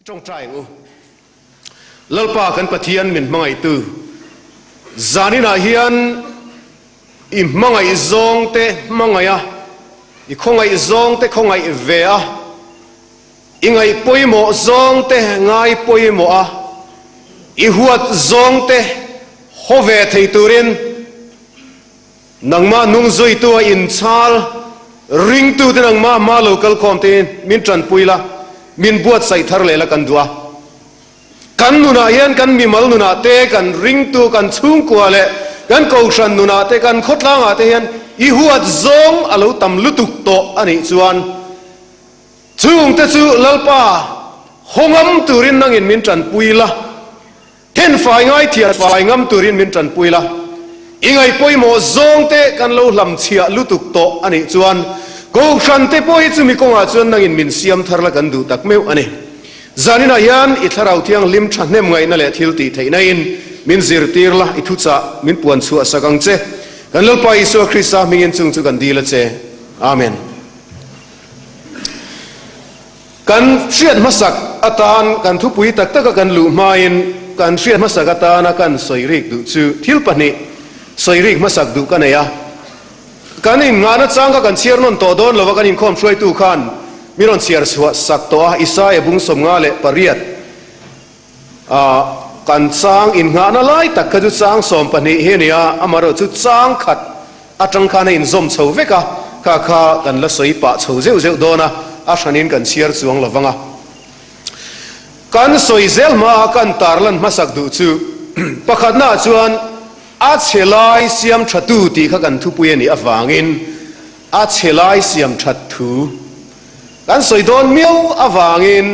I tawngtai ang u. Lalpa kan Pathian min hmangaihtu, zaninah hian i hmangaih zawngte hmangaih a, i khawngaih zawngte khawngaih ve a, i ngaih pawimawh zawngte ngai pawimawh a, i huat zawngte haw ve thei turin Nangmah hnungzuitu a inchhal ringtute nangmah hma lo kal khawm te min tanpui la, min buatsaih thar leh la kan duh a. Kan nunah hian kan mimal nunah te, kan ringtu, kan chhungkua leh kan kohhran nunah te, kan khawtlangah te hian i huat zawng a lo tam lutuk tawh a nih chuan chungte chu Lalpa hawngam turin nangin min tanpui la. Then fai ngai thian fai ngam turin min tanpui la, i ngaih pawimawh zawng te kan lo hlam chhiah lutuk tawh a nih chuan Kohhran te pawh hi chumi kawngah chuan nangin min siam thar la kan duh tak meuh a ni. Zaninah hian i Thlarau Thianghlim thahnem ngaihna leh thil tih theihna in min zirtir la, i thuchah min puan chhuah sak ang che. Kan Lalpa Isua Krista hmingin chung chu kan dil a che. Amen. Kan hriat hmasak atan kan thupui tak taka kan luh hmain kan hriat hmasak atana kan sawi rik duh chu thil pahnih sawi rik hmasak duh ka nei a. Kan innghahna chang kha kan chhiar nawn tawh dawn lova kan inkhawm hruaitu khan mi rawn chhiar chhuah sak tawh a, Isaia bung 58 ah kan chang innghahna lai tak kha chu chang 12 hi a ni a, amaherawh chu chang khat Atang khan a inzawm chho vek a, kha kha kan la sawi pah chho zeuh zeuh dawn a, a hranin kan chhiar chuang lo vang a. Kan sawi zel hma a kan tarlan hmasak duh chu pakhatnaah chuan a chhe lai siam thatu tih kha kan thupui a nih avangin a chhe lai siam that thu kan sawi dawn miau avangin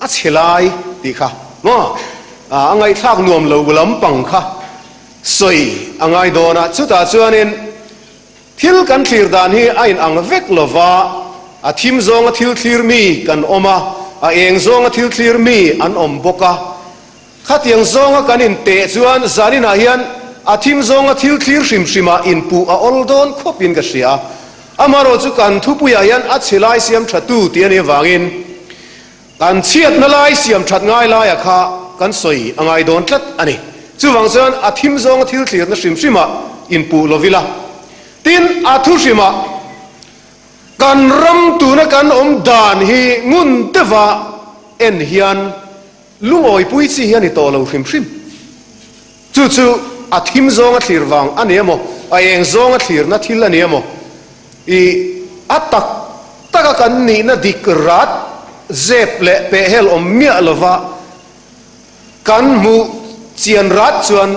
a chhe lai tih kha maw a ngaihthlak nuam lo lampang kha Sawi a ngai dawn a, chutah chuanin thil kan thlir dan hi a inang vek lo va, a thim zawnga thil thlir mi kan awm a, a eng zawnga thil thlir mi an awm bawk a. Khatiang zawnga kan inteh chuan zaninah hian a thim zawnga thil thlir hrim hrimah inpuh a awl dawn khawpin ka hria a. Amaherawhchu chu kan thupuiah hian a chhe lai siam thatu tih a nih avangin Kan chhiatna lai siam that ngai laia kha kan sawi a ngai dawn tlat a ni. Chuvang chuan a thim zawnga thil thlirna hrim hrimah inpuh lo ila. Tin, a thu hrimah kan ram tuna kan awm dan hi ngun deuha en hian lungawipui chi hi a ni tawh lo hrim hrim. Chu chu a thim zawnga thlir vang a ni emaw, a eng zawnga thlirna thil a ni emaw, i a tak taka kan nihna dik rat zep leh pehhel awm miah lova kan hmuh chian rat chuan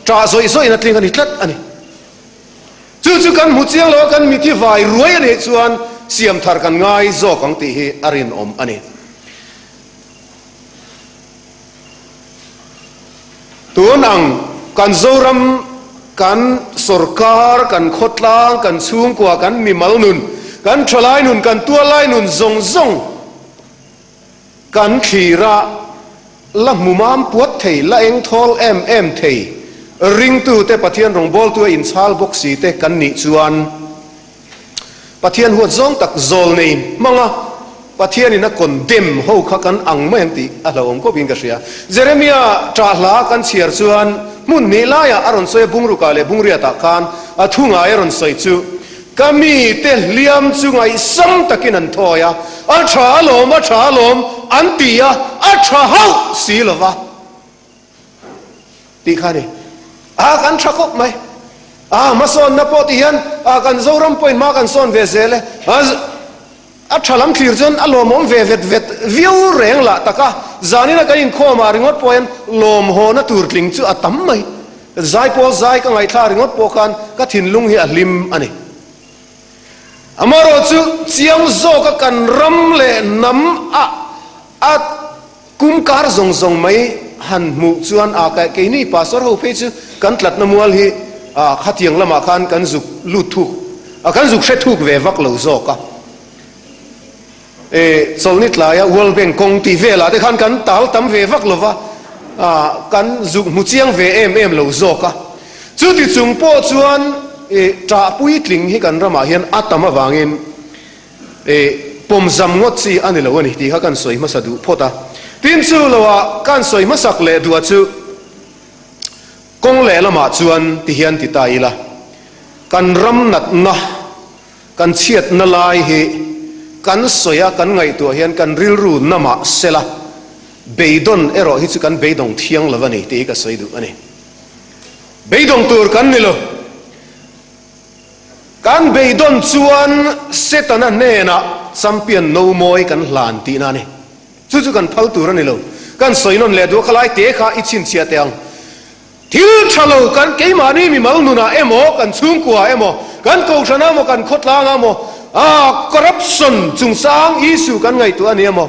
ṭah zawih zawihna tling a ni tlat a ni. Chu chu kan hmu chiang lo a, kan mithi vai ruai a nih chuan siam thar kan ngai zawk ang tih hi a rinawm a ni. Tun ang kan Zoram, kan sorkar, kan khawtlang, kan chhungkua, kan mimal nun, kan thalai nun, kan tuallai nun zawng zawng kan thlir a, la hmu mam puat thei, la eng thawl em em thei, ringtute Pathian rawngbawltu a inchhal bawk si te kan nih chuan, Pathian huat zawng tak zawl nei hmanga Pathianin a condemn ho kha kan ang mai ang tih a hlauhawm khawpin ka hria. Jeremia ṭah hla kan chhiar chuan hmun hnih laiah a rawn sawi a, Bungrukah leh Bungriatah khan a thu ngai a rawn sawi chu, Ka mite hliam chu ngaihsam takin an thawi a, a ṭha alawm, a ṭha alawm an ti a, a ṭha hauh si lo va. Tih kha a ni. A kan tha khawp mai. A hmasawnna pawh ti hian a kan Zoram pawhin hma kan sawn ve zel e. A tha lam thlir chuan a lawmawm ve vet vet viau reng lah tak a. Zanina kan inkhawmah ringawt pawh hian lawmhawna tur tling chu a tam mai. Zai pawl zai ka ngaihthla ringawt pawh khan ka thinlung hi a hlim a ni. Amaherawh chu chiang zawka kan ram leh hnam a a Kum kar zawng zawng mai han hmuh chuan a keini pastor ho phei chu kan tlatna mual hi a khatiang lamah khan kan zuk lut thuk a kan zuk hre thuk ve vak lo zawk a. E chawlhni tlaia World Bank kawng tih velah te khan kan tal tam ve vak lova a kan zuk hmu chiang ve em em lo zawk a. Chuti chung pawh chuan e ṭah puitling hi kan ramah hian a tam avangin E, pawmzam ngawt chi a ni lo a ni tih kha kan sawi hmasa duh phawt a. Tin chu loah kan sawi hmasak leh duh a chu kawng lehlamah chuan ti hian ti ta ila, kan ram natna, kan chhiatna lai hi kan sawi a, kan ngaihtuah hian kan rilru na mah sela, beidawn erawh hi chu kan beidawng thiang lo a ni tih hi ka sawi duh a ni. Beidawng tur kan ni lo. Kan beidawn chuan Setana hnenah champion no mawi kan hlan tihna a ni. Chu chu kan phal tur a ni lo. Kan sawi nawn leh duh a, khalai te kha i chhinchhiah teh ang. Thil tha lo kan keimahni mimal nunah emaw, kan chhungkuaah emaw, kan kohhranah emaw, kan khawtlangah emaw, ah corruption chungchang issue kan ngaihtuah a ni emaw,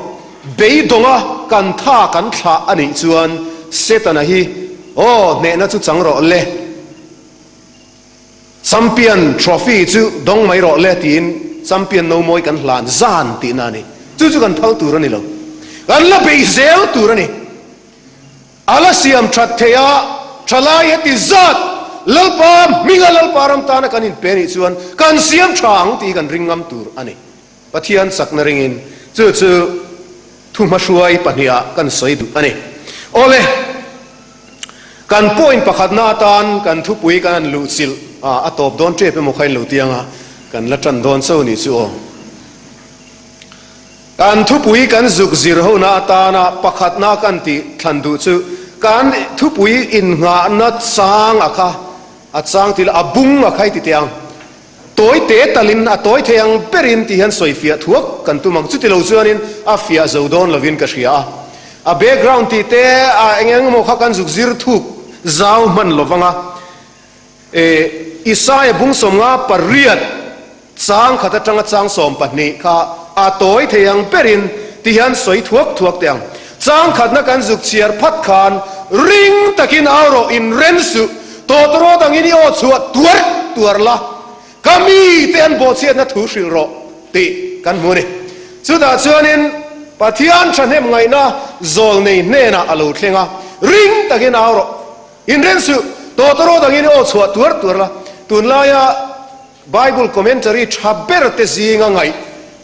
beidawnga kan tha kan thlah a nih chuan Setana hi aw hnehna chu chang rawh le. Champion trophy chu dawng mai rawh le tiin champion no mawi kan hlan zan tihna a ni. Chu chu kan phal tur a ni lo. Kan la beih zel tur a ni. A la siam that theih a, thalai heti zat Lalpa hminga Lalpa ram tana kan inpe nih chuan kan siam tha ang tih kan ring ngam tur a ni. Pathian chakna ringin chu chu thuhmahruai pahniha kan sawi duh a ni. Awle, kan point pakhatna atan kan thupui kan han luhchilh a, a tawp dawn tep emaw kha in lo tiang a, kan la tan dawn cho ni chu aw. Kan thupui kan zuk zir hona atana pakhatna kan tih thlan duh chu kan thupui innghahna chang a kha, a chang tih lah a bung a kha i ti teh ang. Tawi te talin a tawi thei ang berin tih hian sawi fiah thuak kan tum ang. Chuti lo chuanin a fiah zo dawn lovin ka hria a. A background tih te a eng eng emaw kha kan zuk zir thuk zau hman lo vang a. E Isaia bung 58 chang khat atanga chang 12 kha a tawi thei ang berin ti hian sawi thuak thuak teh ang. Chang khatna kan zuk chhiar phat khan ring takin au rawh inren suh. Tawtawrawt angin i aw chhuah tuar tuar la, ka mite an bawhchhiatna thu hrilh rawh tih kan hmu a ni. Chutah chuanin Pathian thahnem ngaihna zawl nei hnenah a lo thleng a, ring takin au rawh, inren suh, tawtawrawt angin i aw chhuah tuar tuar la, tunlaia Bible commentary tha ber te zinga ngaih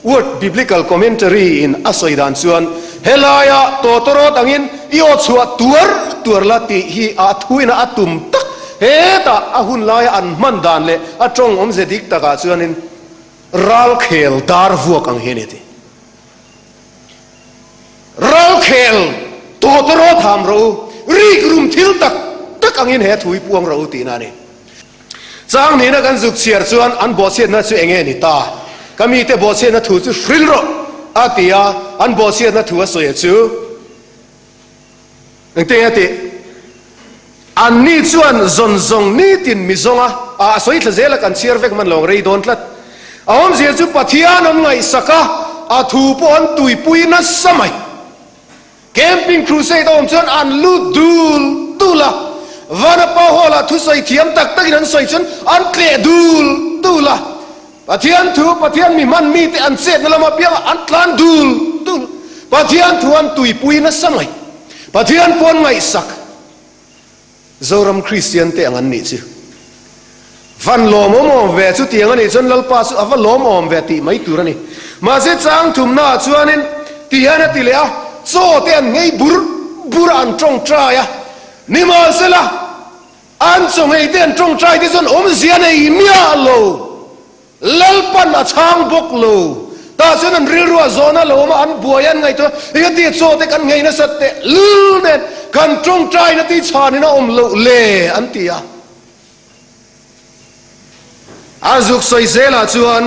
Word Biblical Commentary in a sawi dan chuan helaia tawtawrawt angin i aw chhuah tuar tuar la tih hi a thuina a tum tak hetah a hun laia an hman dan leh a tawng awmze dik takah chuanin ralkhel dar vuak ang hi a ni a ti. Ralkhel tawtawrawt ham rawh u, rikrum thil tak tak angin he thu hi puang rawh u tihna a ni. Chang nihna kan zuk chhiar chuan an bawhchhiatna chu enge ni ta? Ka mite bawhchhiatna thu chu hril rawh, a ti a, an bawhchhiatna thu a sawi chu engtin nge a tih? Anni chuan zawn zawng nitin mi zawnga a sawi thla zela kan chhiar vek hman lo ang rei dawn tlat. A awmzia chu Pathian an ngaihsak a, a thu pawh an tuipui nasa mai. Camping Crusade a awm chuan an lut dul dul a, Vanapa Hall-ah thusawi thiam tak takin an sawi chuan an tleh dul dul a, Pathian thu, Pathian mi hman mite an chetna lama piangah an tlan dul dul. Pathian thu an tuipui nasa mai. Pathian pawh an ngaihsak. Zoram Kristian te ang an nih chu. Van lawmawm awm ve chutiang a nih chuan Lalpa chu a va lawm awm ve tih mai tur a ni. Mahse chang thumnaah chuanin ti hian a ti leh a, chaw te an nghei bur bur a an tawngtai a, nimahsela an chaw nghei te an tawngtai te chuan awmzia nei miah lo. Lalpan a chhang bawk lo. Tah chuan an rilru a zawhna lo awm a, an buai an ngaihtuah a, Engati a chaw te kan nghei nasat teh lul nen kan tawngtaina tih chhanin a awm loh le an ti a. A zuk sawi zelah chuan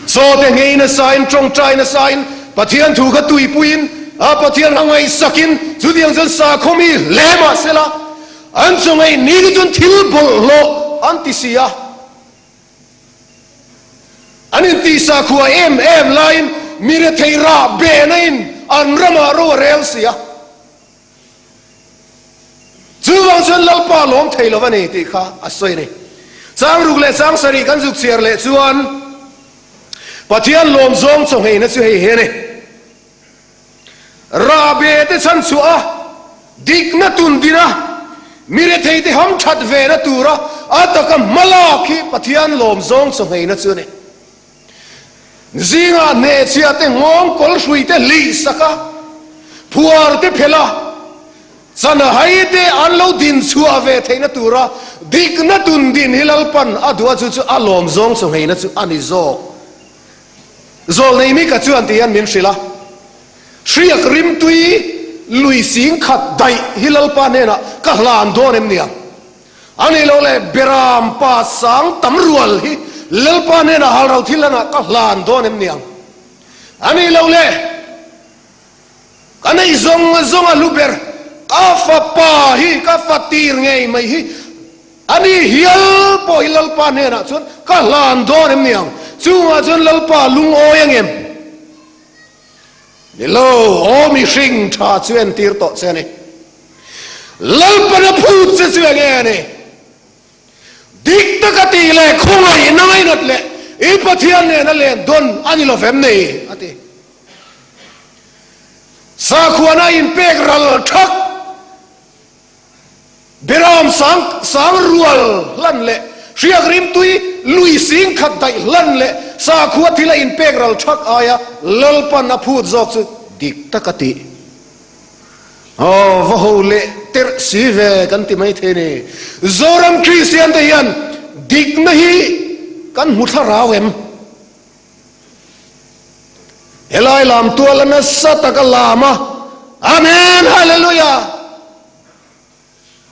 chaw te nghei nasain tawngtai nasain Pathian thu kha tuipuiin a Pathian a ngaihsakin chutiang chuan sakhaw mi hle mah sela, An chunga in ni te chuan thil bawlhhlawh an ti si a, an intihsa khua em em laiin mi rethei rah behna in an ramah ro a rel si a. Chuvang chuan Lalpa lawm thei lo a ni tih kha a sawi a ni. Chang ruk leh chang sarih kan zuk chhiar leh chuan Pathian lawm zawng chawngheina chu hei hi a ni. Rahbe te chhan chhuah a, dikna tun din a, mi rethei te ham that ve na tura a taka hma lak hi Pathian lawm zawng chaw ngheina chu a ni. Zingah hnehchhiah te nghawng kawl hrui te hlih sak a, phuar te phelh a, chanhai te an lo din chhuah ve theihna tura dikna tun din hi Lalpan a duh a, chu chu a lawm zawng chaw ngheina chu a ni zawk. Zawlnei Mika chuan ti hian min hrilh a, Hriak rimtui lui sing khat daih hi Lalpa hnenah ka hlan dawn em niang? A nih loh leh Beram pa sang tam rual hi Lalpa hnenah halro thil lanah ka hlan dawn em niang? A nih loh leh ka neih zawng zawng a hlu ber ka fapa hi, ka fa tir ngei mai hi a ni hial pawh hi Lalpa hnenah chuan ka hlan dawn em niang? Chungah chuan Lalpa lungawi angem? Ni lo, aw mihring tha chu entir tawh che a ni. Lalpan a phut che chu enge a ni? Dik taka tih leh khawngaihna ngainat leh i Pathian nena len dawn a ni lo vem nei, a ti. Sakhuana inpek ral thak. Beram sang sang rual hlan leh hriak rimtui lui sing khat daih hlan leh sakhua thil a inpek ral thak aia Lalpan a phut zawk chu dik tak a tih. Aw va ho leh terh si ve kan ti mai thei ni. Zoram Kristian te hian dikna hi kan hmu thlarau em? Helai lam tual a nasa taka lam a, Amen Hallelujah!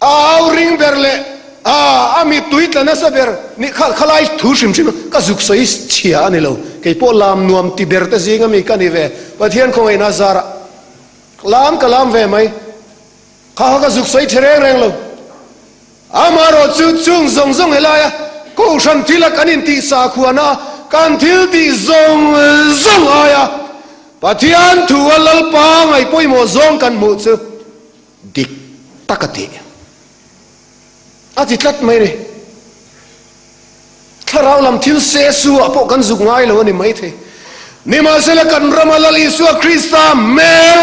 A au ring ber leh a a mittui tla nasa ber ni kha khalai thu hrim hrim ka zuk sawi chhia a ni lo. Kei pawh lam nuam ti ber te zing ami ka ni ve. Pathian khawngaihna zarah lam ka lam ve mai. Kha kha ka zuk sawi chhe reng reng lo. Amaherawh chu chung zawng zawng helaia Kohhran thila kan intih sakhuana kan thil tih zawng zawng aia Pathian thu a Lalpa ngaih pawimawh zawng kan hmuh chu dik tak a tih a ti tlat mai ni. Thlarau lam thil se su ah pawh kan zuk ngai lo a ni maithei. Nimahsela kan rama Lal Isua Krista hmel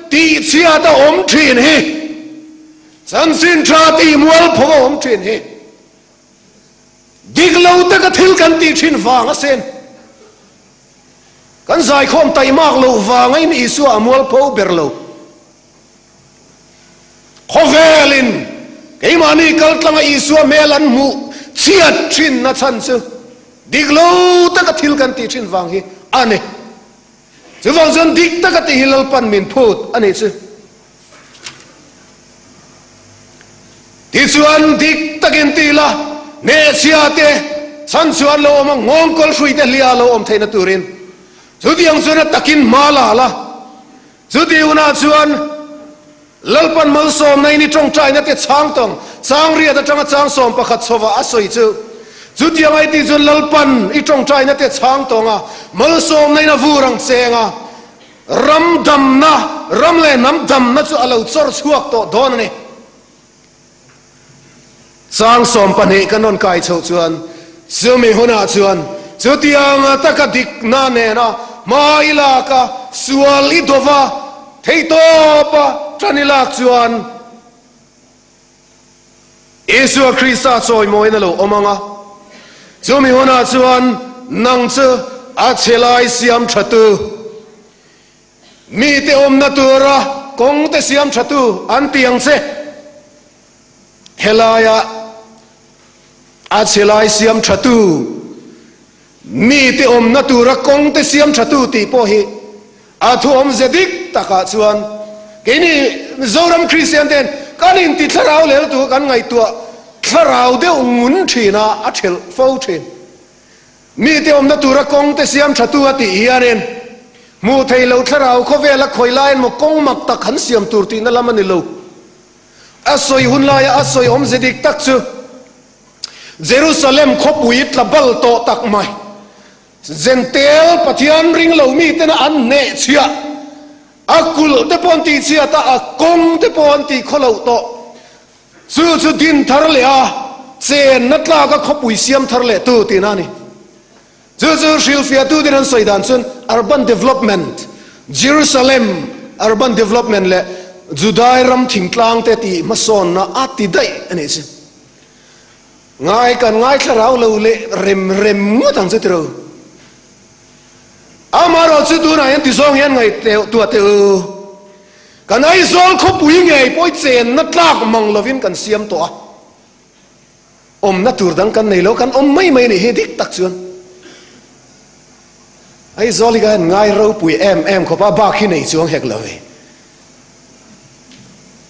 tihchhiat a awm thin hi, chanchin tha tih mualpho a awm thin hi, dik lo taka thil kan tih thin vang a sen. Kan zaikhawm taimak loh vangin Isua a mualpho ber lo. Khawvelin keimahni kaltlanga Isua hmel an hmuh chhiat thinna chhan chu dik lo taka thil kan tih thin vang hi a ni. Chuvang chuan dik taka tih hi Lalpan min phut a nih chu. Tichuan dik takin ti la, hnehchhia te chhan chuan lo awm a, nghawngkawl hrui te hlia lo awm theihna turin chutiang chuan a takin hma la la. Chuti hunah chuan Lalpan malsawmna in i tawngtaina te chhang tawng chang riat atanga chang 11 chhovah a sawi chu. Chutiang ai tih chuan Lalpan i tawngtaina te chhang tawng a, malsawmna in a vur ang cheng a, ram damna, ram leh hnam damna chu a lo chawr chhuak tawh dawn a ni. Chang 12 kan rawn kai chhoh chuan chumi hunah chuan chutiang taka dikna nena hma i lak a, sual i do va, theihtawp a tan i lak chuan Isua Krista chawimawiin a lo awm ang a. Chumi hunah chuan nang chu a chhe lai siam thatu, Mite awmna tura kawngte siam thatu an ti ang che. Helaia a chhe lai siam thatu, mite awmna tura kawngte siam thatu tih pawh hi a thu awmze dik takah chuan keini Mizoram Kristian ten kan inti thlarau lel tu kan ngaihtuah thlarau deuh ngun thin a, a thelh fo thin. Mite awmna tura kawngte siam thatu a tih hianin hmuh theih loh thlarau khawvela khawi lai emaw kawng mak tak han siam tur tihna lam a ni lo. A sawi hun laia a sawi awmze dik tak chu Jerusalem khawpui tla bal tawh tak mai, Jentail Pathian ring lo mitena an hnehchhiah, a kulh te pawh an tihchhiat a, a kawng te pawh an tih khaw loh tawh. Chu chu din thar leh a chenna tlaka khawpui siam thar leh tu tihna a ni. Chu chu hrilhfiahtu ten an sawi dan chuan urban development, Jerusalem urban development leh Judai ram thingtlang te tih hmasawnna a ti daih a nih chu. Ngai kan ngaithla rau lo leh rem rem ngawt ang chu tiro. Amaherawh chu tunah hian tizawng hian ngaihtuah teh u. Kan Aizawl khawpui ngei pawh i chenna tlak mang lovin kan siam tawh a. Awmna tur dang kan nei lo, kan awm mai mai nih hi dik tak chuan. Aizawl hi ka han ngai ropui em em khawp a, bak hi nei chuang hek lo ve.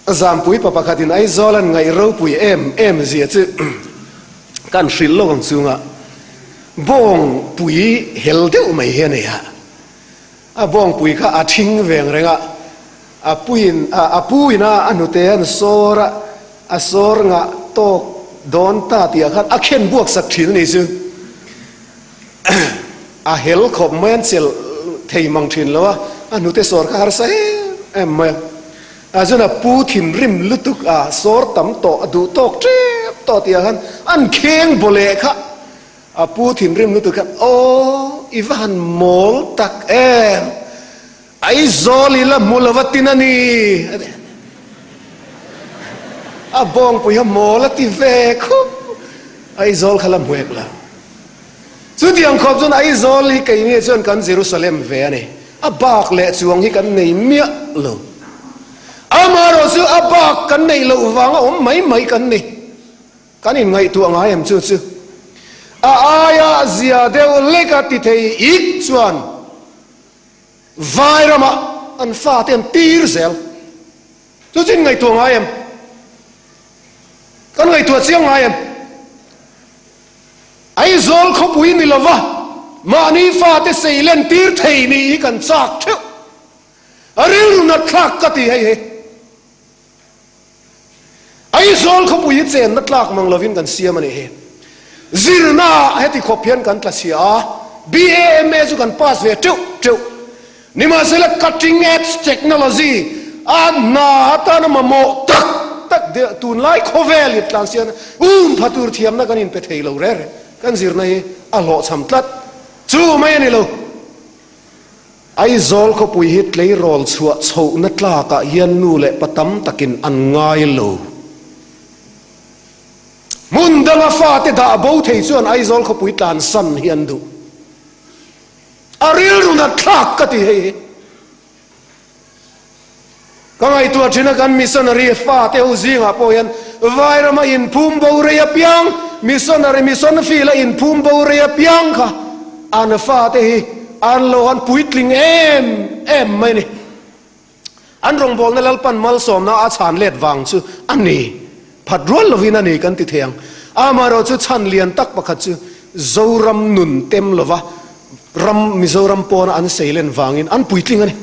Zampui pa pakhatin Aizawl an ngaih ropui em em zia chu kan hrilh lo ang chunga bawngpui hel deuh mai hi a nei a. A bawngpui kha a thing veng reng a, a puiin a pu ina a hnute an sawr a, a sawr ngah tawk dawn ta tih ah khan a khen buak sak thin a ni chu. A hel khawp mai an chelh thei mang thin lo a, a hnute sawr kha harsa em em mai a. A chuan a pu thinrim lutuk a, sawr tam tawh a duh tawk tep tawh tih ah khan an kheng baw leh kha. A pu thinrim lutuk khan, Aw, i va han mawl tak em! Aizawl i la hmu lo va tin a ni, a ti. A bawngpui kha mawl a ti ve khup, Aizawl kha la hmu hek lo. Chutiang khawp chuan Aizawl hi keini chuan kan Jerusalem ve a ni. A bak leh chuang hi kan nei miah lo. Amaherawh chu a bak kan neih loh vanga awm mai mai kan ni. Kan inngaihtuah ngai em chu chu? A aia zia deuh leka ti thei ik chuan vai ramah an fate an tir zel. Chu chu inngaihtuah ngai em? Kan ngaihtuah chiang ngai em? Aizawl khawpui ni lova mahni fate seilen tir thei nih hi kan chak theuh. A rilru nat thlak ka ti hei hi. Aizawl khawpui hi chenna tlak mang lovin kan siam a nih hi. Zirna ah heti khawp hian kan tla chhia a, BAMA chu kan pass ve teuh teuh. Nimahsela cutting edge technology a hna atana mamawh tak tak deuh tunlai khawvel hi tlan sian um pha tur thiamna kan inpe thei lo reng reng. Kan zirna hi a hlawhchham tlat. Chu mai a ni lo. Aizawl khawpui hi tleirawl chhuah chhohna tlakah hian nu leh pa tam takin an ngai lo. Hmun danga fate dah bo thei chuan Aizawl khawpui tlansan hi an duh. A rilru nat thlak ka ti hei hi. Ka ngaihtuah thin a kan missionary fate ho zingah pawh hian Vairama inphum bo rei apiang, missionary mission field a inphum bo rei apiang kha an fate hi an lo han puitling em em mai a ni. An rawngbawlna Lalpan malsawmna a chhan let vang chu a ni. Phat rual lovin a ni kan ti thei ang. Amaherawh chu chhan lian tak pakhat chu Zoram nun tem lova ram Mizoram pawna an seilen vangin an puitling a ni.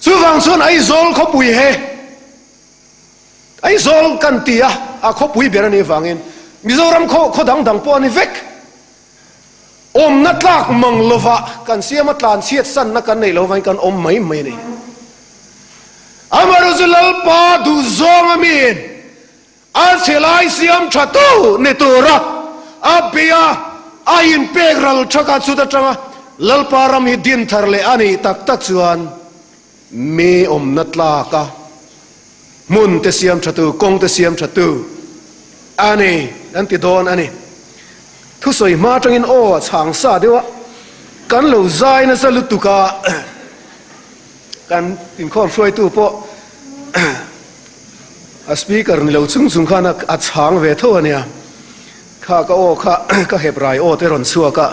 Chuvang chuan Aizawl khawpui he Aizawl kan ti a, a khawpui ber a nih vangin Mizoram khaw khaw dang dang pawh a ni vek. Awmna tlak mang lova kan siam a tlan chhiat sanna kan neih loh vangin kan awm mai mai a ni. Amaherawhchu chu Lalpa duhzawng a miin A chhelai siam tha tu ni tura a bia a inpek ral thaka chut atanga Lalpa ram hi din thar leh a nih tak tak chuan mi awmna tlak a hmun te siam tha tu, kawng te siam tha tu a ni an ti dawn a ni. Thusawi hma atangin aw a chhang sa deuh a, kan lo zai nasa lutuk a, kan inkhawm hruaitu pawh A speaker ni lo chung chung khan a chhang ve tho a nia. Kha ka aw kha ka hep rai aw te rawn chhuak a,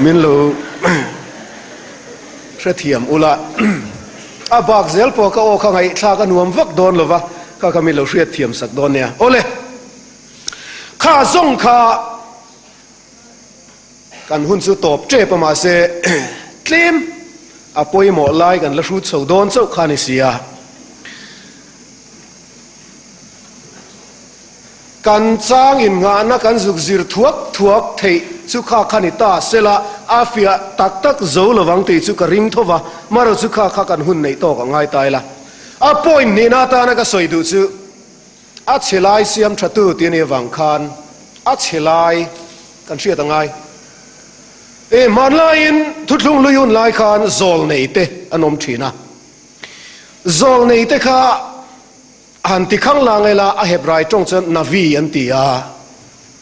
min lo hrethiam ula. A bak zel pawh ka aw kha ngaihthlak a nuam vak dawn lo va, kha kha min lo hriatthiam sak dawn nia. Awle, kha zawng kha kan hun chu tawp tep a mahse tlem a pawimawh lai kan la hrut chho dawn chauh kha a ni si a. Kan chang innghahna kan zuk zir thuak thuak theih chu kha kha ni ta sela a fiah tak tak zo lovang tih chu ka ring tho va, marawh chu kha kha kan hun neih tawk a ngai ta ila. A point hnihna atana ka sawi duh chu a chhe lai siam tha tu tih a nih avang khan a chhe lai kan hriat a ngai. E hmanlaiin thuthlung hlui hun lai khan zawl nei te an awm thin a. Zawlnei te kha han ti khang la ngei la, a Hebrai tawng chuan Navi an ti a.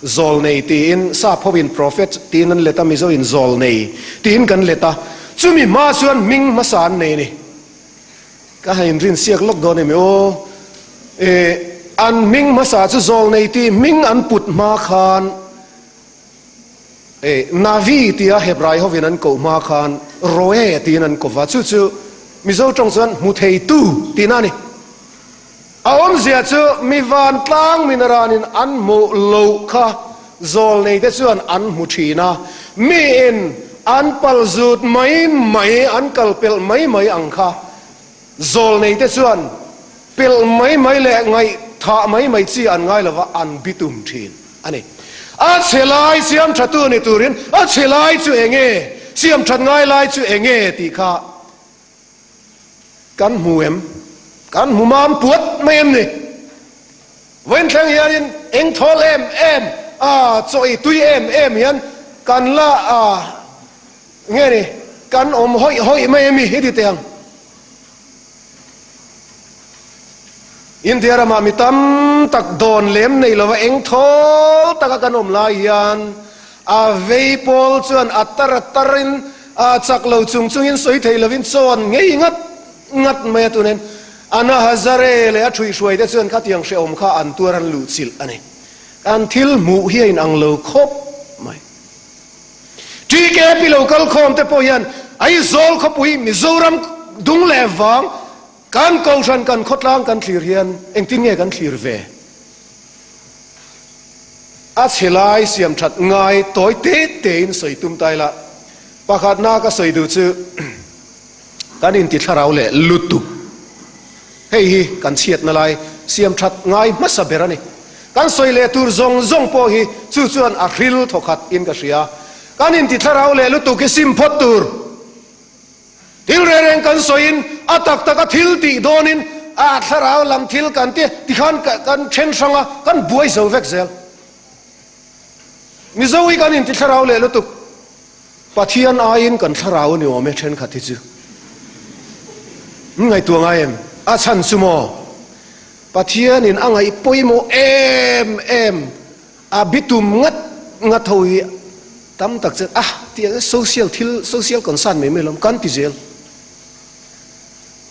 Zawlnei tiin sap hovin prophet tiin an let a, Mizoin zawlnei tiin kan let a, chumi hma chuan hming hmasa an nei a ni. Ka han inrinsiak lawk dawn em aw? Eh, an hming hmasa chu zawlnei tih hming an put hma khan eh, Navi tia Hebrai hovin an koh hma khan Roe tiin an ko va, chu chu Mizo tawng chuan hmu theitu tihna a ni. A awmzia chu mi vantlang minaranin an hmuh loh kha zawlneite chuan an hmu thin a, miin an palzut mai mai, an kal pelh mai mai ang kha zawlneite chuan pelh mai mai leh ngaihthah mai mai chi an ngai lova an bitum thin a ni. A chhe lai siam thatu ni turin a chhe lai chu enge, siam that ngai lai chu enge tih kha Kan hmu em? Kan hmu mam puat mai em ni? Vawiin thleng hianin eng thawl em em a, chaw ei tui em em hian kan la a, nge ni, kan awm hawih hawih mai em i ti teh ang. India ramah mi tam tak dawn lem nei lova eng thawl taka kan awm lai hian a vei pawl chuan a tar a tarin a chak lo chung chungin sawi thei lovin chawn ngei ngat ngat mai a tunin Anna Hazare leh a ṭhuihhruai te chuan khatiang hrehawm kha an tuar an luhchilh a ni. An thil hmuh hi a inang lo khawp mai. TKP lo kal khawm te pawh hian Aizawl khawpui Mizoram dung leh vang Kan kohhran kan khawtlang kan thlir hian engtin nge kan thlir ve? A chhe lai siam that ngai tawi te tein sawi tum ta ila, pakhatna ka sawi duh chu kan inti thlarau leh lutuk. Hei hi kan chhiatna lai siam that ngai hmasa ber a ni. Kan sawi leh tur zawng zawng pawh hi chu chuan a hril thawkhat in ka hria. Kan inti thlarau leh lutuk hi sim phawt tur. Thil reng reng kan sawiin a tak taka thil tih dawnin a thlarau lam thil kan ti tikhan kan then hrang a, kan buai zo vek zel. Mizo hi kan inti thlarau leh lutuk. Pathian aiin kan thlarau a ni awm e thenkhat hi chu. Min ngaihtuah ngai em? A chhan chu maw? Pathianin a ngaih pawimawh em em. A bitum ngat ngat ho hi tam tak chuan ah tih social thil social concern mai mai lawm kan ti zel.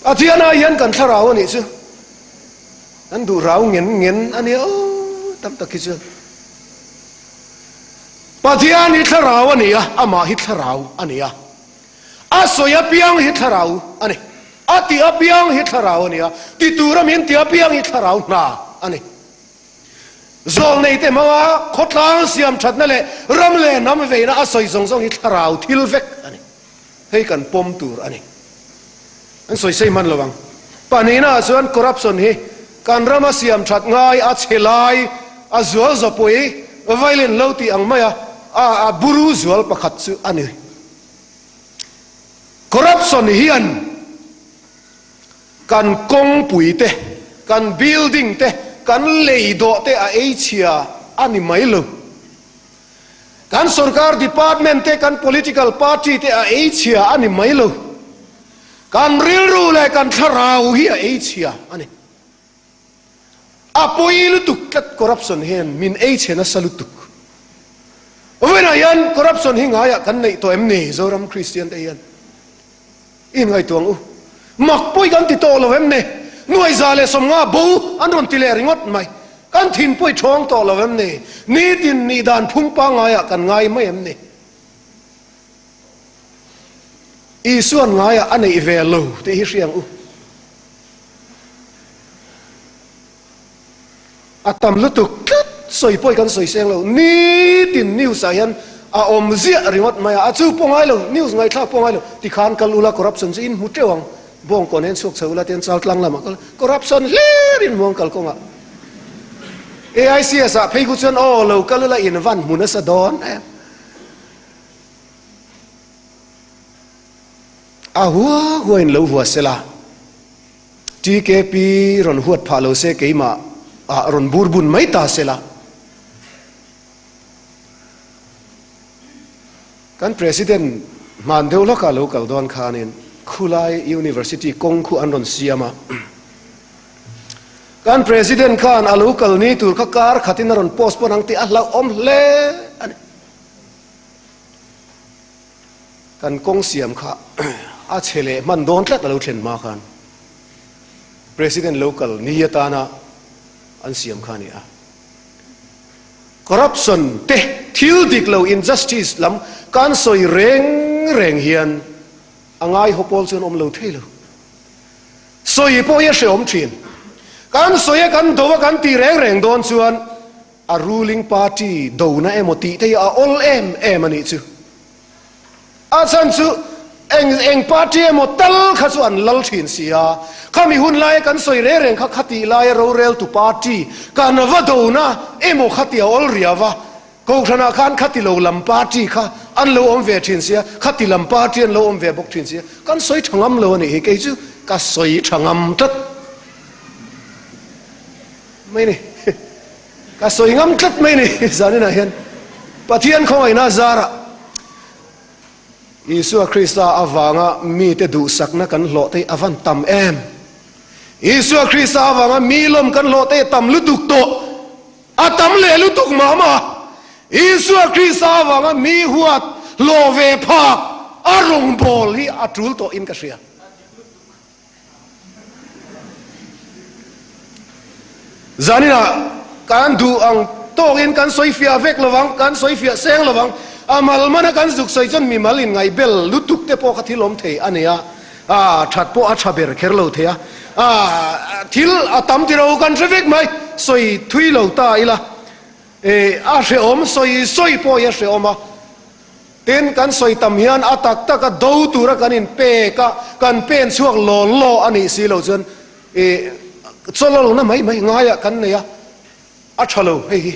Pathian ah hian kan thlarau a nih chu kan duh rau ngen ngen a nia aw tam tak hi chuan. Pathian hi thlarau a ni a, amah hi thlarau a ni a. A sawi apiang hi thlarau a ni. A tih apiang hi thlarau a ni a, ti tura min tih apiang hi thlarau hna a ni. Zawlneite hmanga khawtlang siam thatna leh ram leh hnam veina a sawi zawng zawng hi thlarau thil vek a ni. Hei kan pawm tur a ni. An sawi sei hman lo ang. Pahnihnaah chuan corruption hi kan rama siam that ngai a chhe lai a zual zawpui violin lo tih ang maia a buru zual pakhat chu a ni. Corruption hian Kan kawngpui te, kan building te, kan lei dawh te a ei chhia a ni mai lo. Kan sorkar department te, kan political party te a ei chhia a ni mai lo. Kan rilru leh kan thlarau hi a ei chhia a ni. A pawi lutuk tlat corruption hian min ei chhe nasa lutuk. Vawiinah hian corruption hi ngaiah kan neih tawh em ni Zoram Kristian te hian? I inngaihtuah ang u. Mak pawi kan ti tawh lo em ni? Nuaiza leh 50 bo an rawn ti leh ringawt mai. Kan thin pawi thawng tawh lo em ni? Nitin nih dan phung pangaiah kan ngai mai em ni? Isuan ngaiah a neih ve lo tih hi hria ang u. A tam lutuk tlat, sawi pawh i kan sawi seng lo. Nitin news ah hian a awm ziah ringawt mai a, a chu pawh ngai lo, news ngaihthlak pawh ngai lo. Tikhan kal ula corruption chu in hmu teuh ang, bawngkawn hian chhuak chho ula tian Chaltlang lamah kal corruption hlir in hmu ang kalkawngah. AICS ah phei khu chuan aw lo kal ula in van hmu nasa dawn em. A hua hua in lo hua sela. TKP rawn huat phah lo se keimah ah rawn bur bun mai ta se la. Kan President hman deuh hlaka lo kal dawn khanin khulai University kawng khu an rawn siam a. Kan President khan a lo kal ni tur kha kar khatin a rawn postpone ang tih a hlauhawm hle a ni. Kan kawng siam kha a chhe leh hman dawn tlat a lo thlen hma khan President lo kal ni atana an siam kha a ni a. Corruption te thil dik lo injustice lam kan sawi reng reng hian a ngaihaw pawl chuan awm lo thei lo. Sawi pawh hi a hrehawm thin. Kan sawi a kan do a kan tih reng reng dawn chuan a ruling party dona emaw tih te hi a awl em em a nih chu. A chhan chu eng eng party emaw tal kha chu an lal thin si a, khami hun laia kan sawi reng reng kha khatih laia roreltu party kan va dona emaw kha ti a awl riau a, Kohhranah khan khati lo lam party kha an lo awm ve thin sia, khati lam party an lo awm ve bawk thin sia, kan sawi tha ngam lo a nih hi, kei chu ka sawi tha ngam tlat mai ni, ka sawi ngam tlat mai ni zaninah hian Pathian khawngaihna zarah Isua Krista avanga mite duhsakna kan hlawh te hi a van tam em, Isua Krista avanga mi lawm kan hlawh te hi a tam lutuk tawh. A tam leh lutuk mah mah. Isua Krista avanga mi huat hlawh ve phak a rawngbâwl hi a ṭul tawhin ka hria. Zaninah kan duh ang tawkin kan sawi fiah vek lovang, kan sawi fiah seng lovang. A malmana kan zuk sawi chuan mimal inngaihbel lutuk te pawh kha thil awm thei a ni a. A that pawh a tha ber kher lo thei a, a thil a tam ti ro kan hre vek mai, sawi thui lo ta ila, e a hrehawm sawi sawi pawh hi a hrehawm a, tin kan sawi tam hian a tak tak a do tura kan in pek a, kan pen chhuak law law a nih si lo chuan e chawlawlna mai mai ngaiah kan nei a, a tha lo hei hi.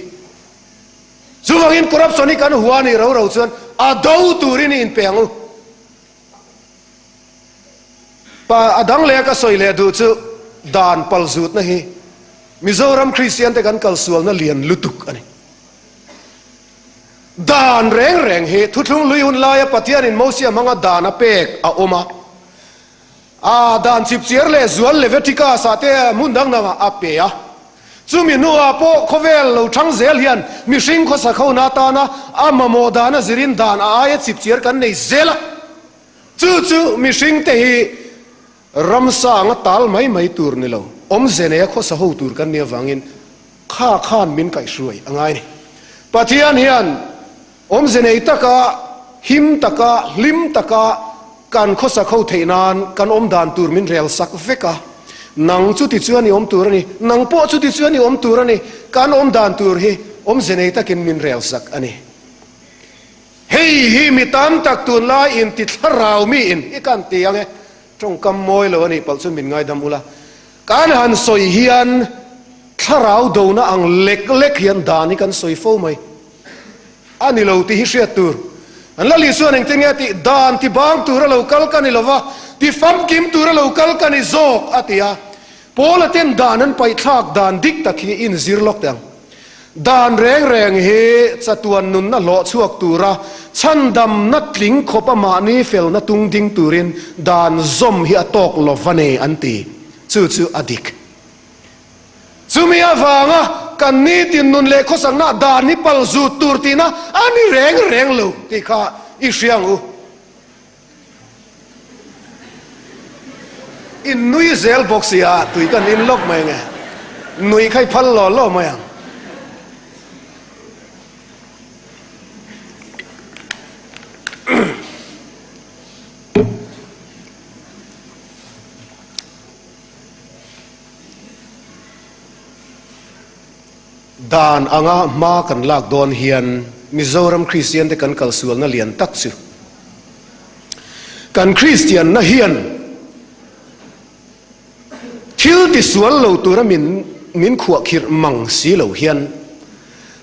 Chuvangin corruption hi kan hua nih ro ro chuan a do turin i inpe ang u. Pa a dang leh a ka sawi leh duh chu dan palzutna hi Mizoram Kristian te kan kalsualna lian lutuk a ni. Dan reng reng hi thuthlung lui hun laia Pathianin Mosia hmanga dan a pek a awm a. A dan chipchiar leh zual Leviticus ah te hmun dang dangah a pe a. Chumi hnuah pawh khawvel lo thang zel hian mihring khawsak hona atana a mamawh dana zirin dan a aia chipchiar kan nei zel a. Chu chu mihringte hi ramsa anga tal mai mai tur ni lo, awmze neia khawsa ho tur kan nih avangin kha khan min kaihhruai a ngai a ni. Pathian hian Awmze nei taka, him taka, hlim taka kan khawsak ho theih nan kan awm dan tur min rel sak vek a. Nang chuti chuan i awm tur a ni, nang pawh chuti chuan i awm tur a ni, kan awm dan tur hi awmze nei takin min rel sak a ni. Hei hi mi tam tak tunlai inti thlarau mi in i kan ti ang e, tawngkam mawi lo a nih palh chuan min ngaidam ula. Kan han sawi hian thlarau dona ang lek lek hian dan hi kan sawi fo mai. A ni lo tih hi hriat tur. An la Lisuan engtin nge a tih? Dan ti bang tura lo kal ka ni lo va, ti famkim tura lo kal ka ni zawk, a ti a. Paula ten dan an paihthlak dan dik tak hi inzir lawk teh ang. Dan reng reng hi chatuan nunna hlawh chhuak tura chhandamna tling khawpa mahni felna tung ding turin dan zawm hi a tawk lo va nei an ti. Chu chu a dik. Chumi avanga kan nitin nun leh khawsakna dan hi pal zut tur tihna a ni reng reng lo tih kha i hria ang u. In nui zel bawk si a, tui kan in lawk mai nge? Nui kha i phal law law mai ang. Dan anga hma kan lak dawn hian Mizoram Kristian te kan kalsualna lian tak chu kan Kristianna hian thil tisual lo tura min min khuahkhirh mang si lo hian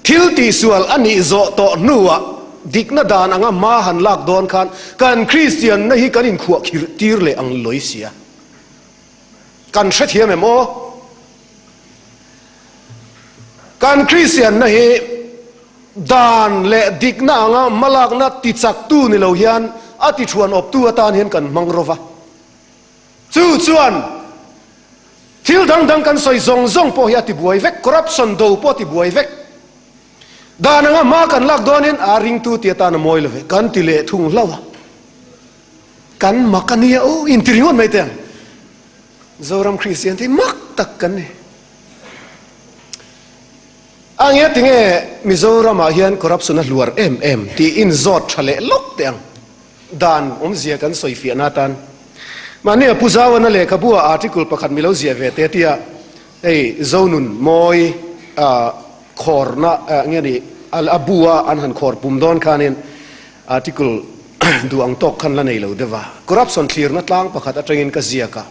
thil tihsual a nih zawh tawh hnuah dikna dan anga hma han lak dawn khan kan Kristianna hi kan inkhuahkhirh tir leh ang lawi sia. Kan hrethiam em aw? Kan Kristianna hi dan leh dikna anga hmalakna tichaktu ni lo hian a tithuan awptu atan hian kan hmang ro va. Chu chuan. Thil dang dang kan sawi zawng zawng pawh hi a tibuai vek, corruption do pawh a tibuai vek. Dan anga hma kan lak dawnin a ringtu ti atan a mawi lo ve, kan ti leh thung hlauh a. Kan mak a nia u, inti ringawt mai teh ang. Zoram Kristian te hi mak tak kan ni. A nge tinge Mizoramah hian corruption a hluar em em tih inzawt tha leh lawk teh ang. Dan awmzia kan sawi fiahna atan mahni a Pu Zauana lehkhabu ah article pakhat mi lo ziah ve te tia hei Zonun mawi khawrna nge ni a bu a an han khawr pum dawn khanin article duh ang tawk khan la nei lo deuh a, corruption thlirna tlang pakhat atangin ka ziak a.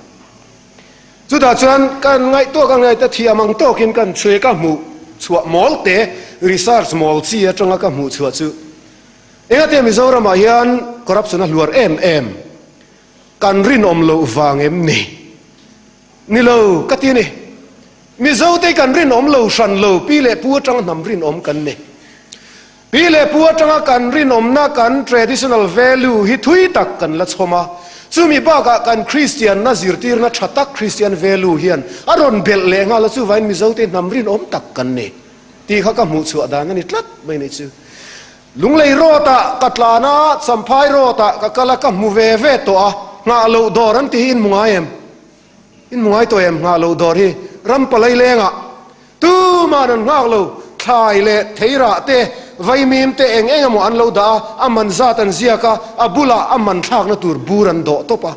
Chutah chuan kan ngaihtuah ka ngaihtuah thiam ang tawkin kan chhui ka hmuh chhuah mawl te research mawl chi atanga ka hmuh chhuah chu Engate Mizoramah hian corruption a hluar em em kan rinawm loh vang em ni? Ni lo ka ti a ni. Mizote kan rinawm lo hran lo, pi leh pu atanga hnam rinawm kan ni. Pi leh pu atanga kan rinawmna kan traditional value hi thui tak kan la chhawm a, chumi bakah kan Kristianna zirtirna tha tak Christian value hian a rawn belh leh nghal a, chuvangin Mizote hnam rinawm tak kan ni tih kha ka hmuh chhuah dan a ni tlat mai ni chu. Lunglei road ah ka tlan a, Champhai road ah ka kal a, ka hmu ve ve tawh a, nghah loh dawr an tih hi in hmu ngai em? In hmu ngai tawh em nghah loh dawr hi? Ram palai leng ah tuman an nghak lo, thlai leh theirah te, vaimim te eng eng emaw an lo dah a, a man zat an ziak a, a bulah a man thlakna tur bur an dawh tawp a.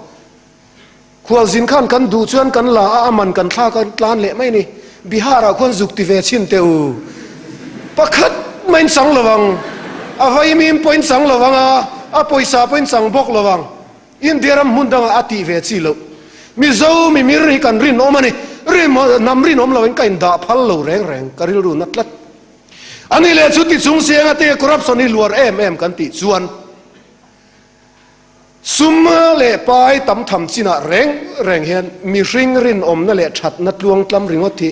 Khualzin khan kan duh chuan kan la a, a man kan thlak a tlan leh mai a ni. Bihar ah khuan zuk ti ve chhin teh u. Pakhat mah in chang lo ang. A vaimim pawh in chang lo ang a, a pawisa pawh in chang bawk lo ang. India ram hmun dangah a tih ve chi loh. Mizo mimir hi kan rinawm a ni. Rim hnam rinawm lo in ka indah phal lo reng reng, ka rilru na tlat. A ni leh chu ti chung sianga te corruption hi luar em em kan tih chuan, Sum leh pai tam tham chinah reng reng hian mihring rinawmna leh thatna tluang tlam ringawt hi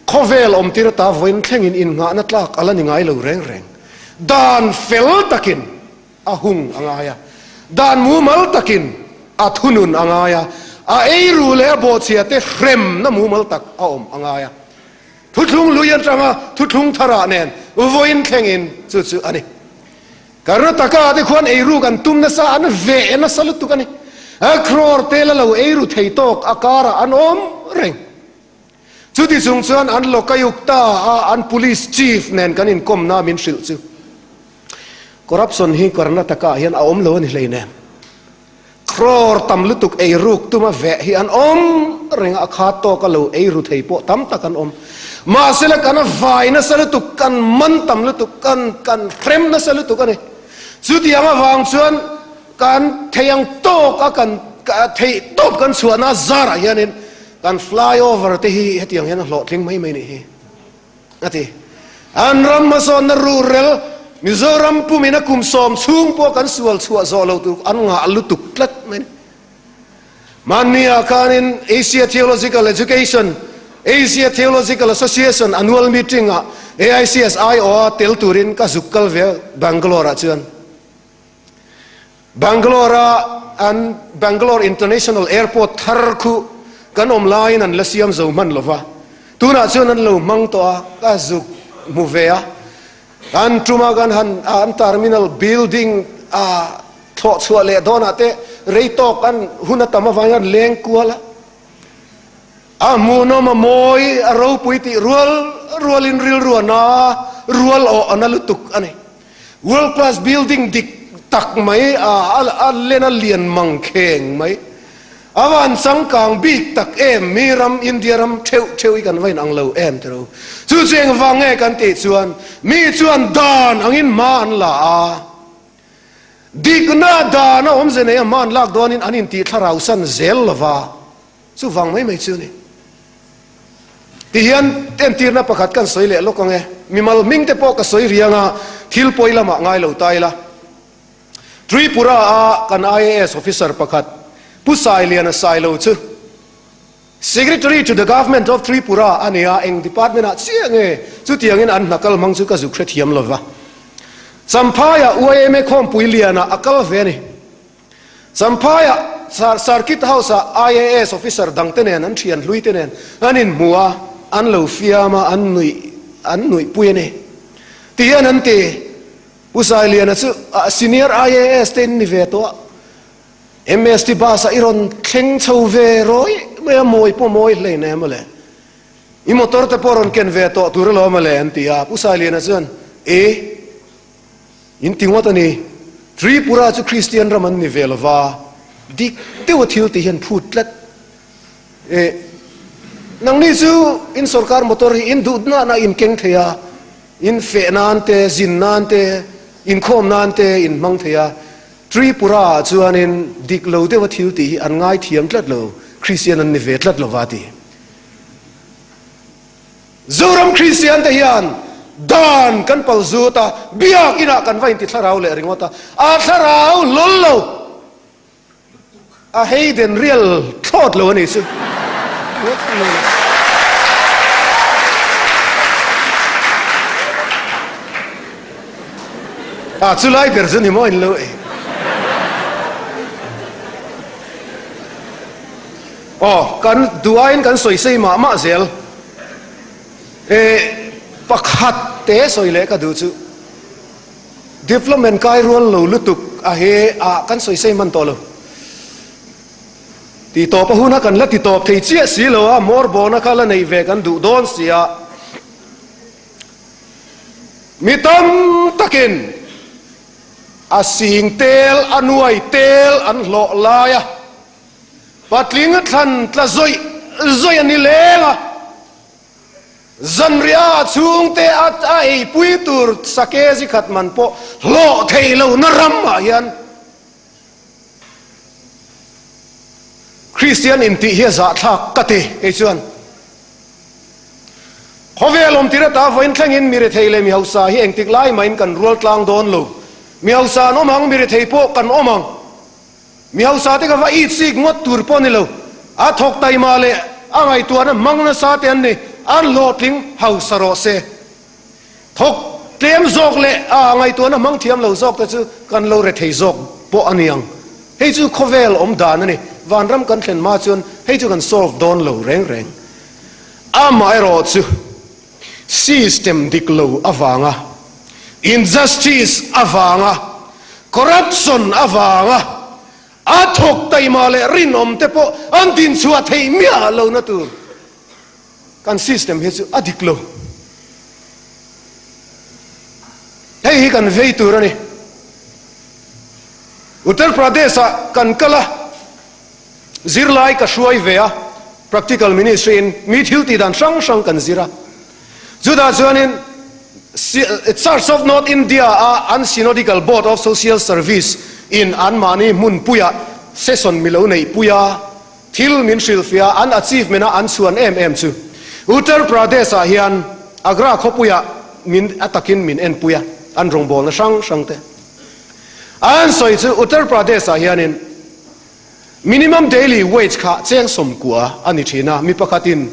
khawvel awmtir ata vawiin thlengin innghahna tlak a la ni ngai lo reng reng. Dan fel takin a hung a ngai a, dan mumal takin a thunun a ngai a, a eiru leh a bawhchhia te hremna mumal tak a awm a ngai a. Thuthlung lui atanga thuthlung tharah nen vawiin thlengin chu chu a ni. Karnataka te khuan eiruk an tum nasa, an veh nasa lutuk a ni. A crore te la lo eiru thei tawk a karah an awm reng. Chuti chung chuan an Lokayukta a an police chief nen kan inkawmna min hrilh chu corruption hi Karnataka ah hian a awm lo a ni hleinem. Crore tam lutuk eiruk tuma veh hi an awm reng a, a khat tawka lo eiru thei pawh tam tak an awm. Mahsela kan vai nasa lutuk, kan man tam lutuk, kan kan hrem nasa lutuk a ni. Chutiang avang chuan kan thei ang tawk a kan theih tawp kan chhuahna zarah hianin kan flyover te hi hetiang hian a hlawhtling mai mai nih hi. A ti. An ram hmasawnna rurel Mizoram pumin a kum sawm chhung pawh kan sual chhuah zawh lo tur an ngah lutuk tlat mai a ni. Mahnia khanin Asia Theological Education, Asia Theological Association annual meeting ah AICS aiawha tel turin ka zuk kal ve a Bangalore ah chuan. Bangalore a an Bangalore International Airport thar khu kan awm laiin an la siam zo hman lo va, tunah chuan an lo hmang tawh a, ka zuk hmu ve a, kan tuma kan han an terminal building a thlawh chhuah leh dawnah te rei tawk an hun a tam avangin an leng kual a, a hmuhnawm a mawi a ropui tih rual rualin rilru a na rual awh a na lutuk a ni. World class building dik tak mai a a len a lian mang kheng mai. A van changkang bik tak em mi ram India ram theuh theuh hi kan va inang lo em tiro. Chu chu engvang nge kan tih chuan mi chuan dan angin hma an la a. Dikna dan a awmze nei a hma an lak dawnin an intih thlarau san zel lova. Chuvang mai mai chu a ni. Tihian entirna pakhat kan sawi leh lawk ang e. Mimal hming te pawh ka sawi riang a, thil pawi lamah ngai lo ta ila. Tripura a kan IAS officer pakhat Pu Sailiana Sailo chu Secretary to the Government of Tripura a ni a, eng department ah chiah nge chutiangin an hna kal hmang chu ka zuk hrethiam lova. Champhaiah YMA khawmpui lianah a kal ve a ni. Champhaiah. Circuit House ah IAS officer dang te nen an thian hlui te nen an inhmu a, an lo fiam a, an nuih an nuih pui a ni. Ti hian an ti, Pu Sailiana chu senior IAS te in ni ve tawh a, MST bus ah i rawn thleng chho ve rawih mai a, mawi pawh mawi hlein em mawle. I motor te pawh rawn ken ve tawh tur alawm mawle an ti a, Pu Sailiana chuan, E, in ti ngawt a ni, Tripura chu Kristian ram an ni ve lova, dik deuh a thil tih hian phut tlat. E, nangni chu in sorkar motor hi in duh nahna in keng thei a, in feh nan te, zin nan te, inkhawm nan te in hmang thei a, Tripura ah chuanin dik lo deuha thil tih hi an ngaithiam tlat lo, Kristian an ni ve tlat lo va ti. Zoram Kristian te hian dan kan pal zut a, biak inah kan va inti thlarau leh ringawt a, a thlarau hlawl lo. A hei den rial thlawt lo a nih chu. A chu lai ber chu ni maw in lo e. Aw kan duh aiin kan sawi sei mah mah zel. E pakhat te sawi leh ka duh chu. Development kai rual lo lutuk a he ah kan sawi sei hman tawh lo. Ti tawp a hun a kan la ti tawp thei chiah si lo a, hmawr bawna kha la neih ve kan duh dawn si a. Mi tam takin a sing tel a nuai tel an hlawh lai a, patling thlan tla zawih zawih a ni leng a. Zanriah a chhungte a a eipui tur sake zi khat man pawh hlawh thei lo na ram ah hian Kristian intih hi a zahthlak ka ti kei chuan. Khawvel awm tir ata vawiin thlengin mi rethei leh mi hausa hi engtik lai mahin kan rual tlang dawn lo. Mi hausa an awm ang, mi rethei pawh kan awm ang. Mi hausa te ka va it sik ngawt tur pawh ni lo, a thawk taima leh a ngaihtuahna hmang nasa te an ni, an hlawhtling hausa rawh se. Thawk tlem zawk leh a ngaihtuahna hmang thiam lo zawk te chu kan lo rethei zawk pawh a ni ang. Hei chu khawvel awm dan a ni, vanram kan thlen hma chuan hei chu kan solve dawn lo reng reng. Amaherawhchu system dik lo avanga, injustice avanga, corruption avanga a thawk taima leh rinawm te pawh an dinchhuah theih miah lohna tur kan system hi chu a dik lo. Hei hi kan vei tur a ni. Uttar Pradesh-ah kan kal a. Zirlai ka hruai ve a, Practical Ministry in mi thil tih dan hrang hrang kan zir a. Chutah chuanin Church of North India a an Synodical Board of Social Service in anmahni hmunpuiah session mi lo neihpui a, thil min hrilhfiah a, an achievement a an chhuan em em chu Uttar Pradesh ah hian Agra khawpuiah min a takin min enpui a, an rawngbawlna hrang hrang te an sawi chu Uttar Pradesh ah hianin Minimum daily wage kha cheng 90 a ni thin a, mi pakhatin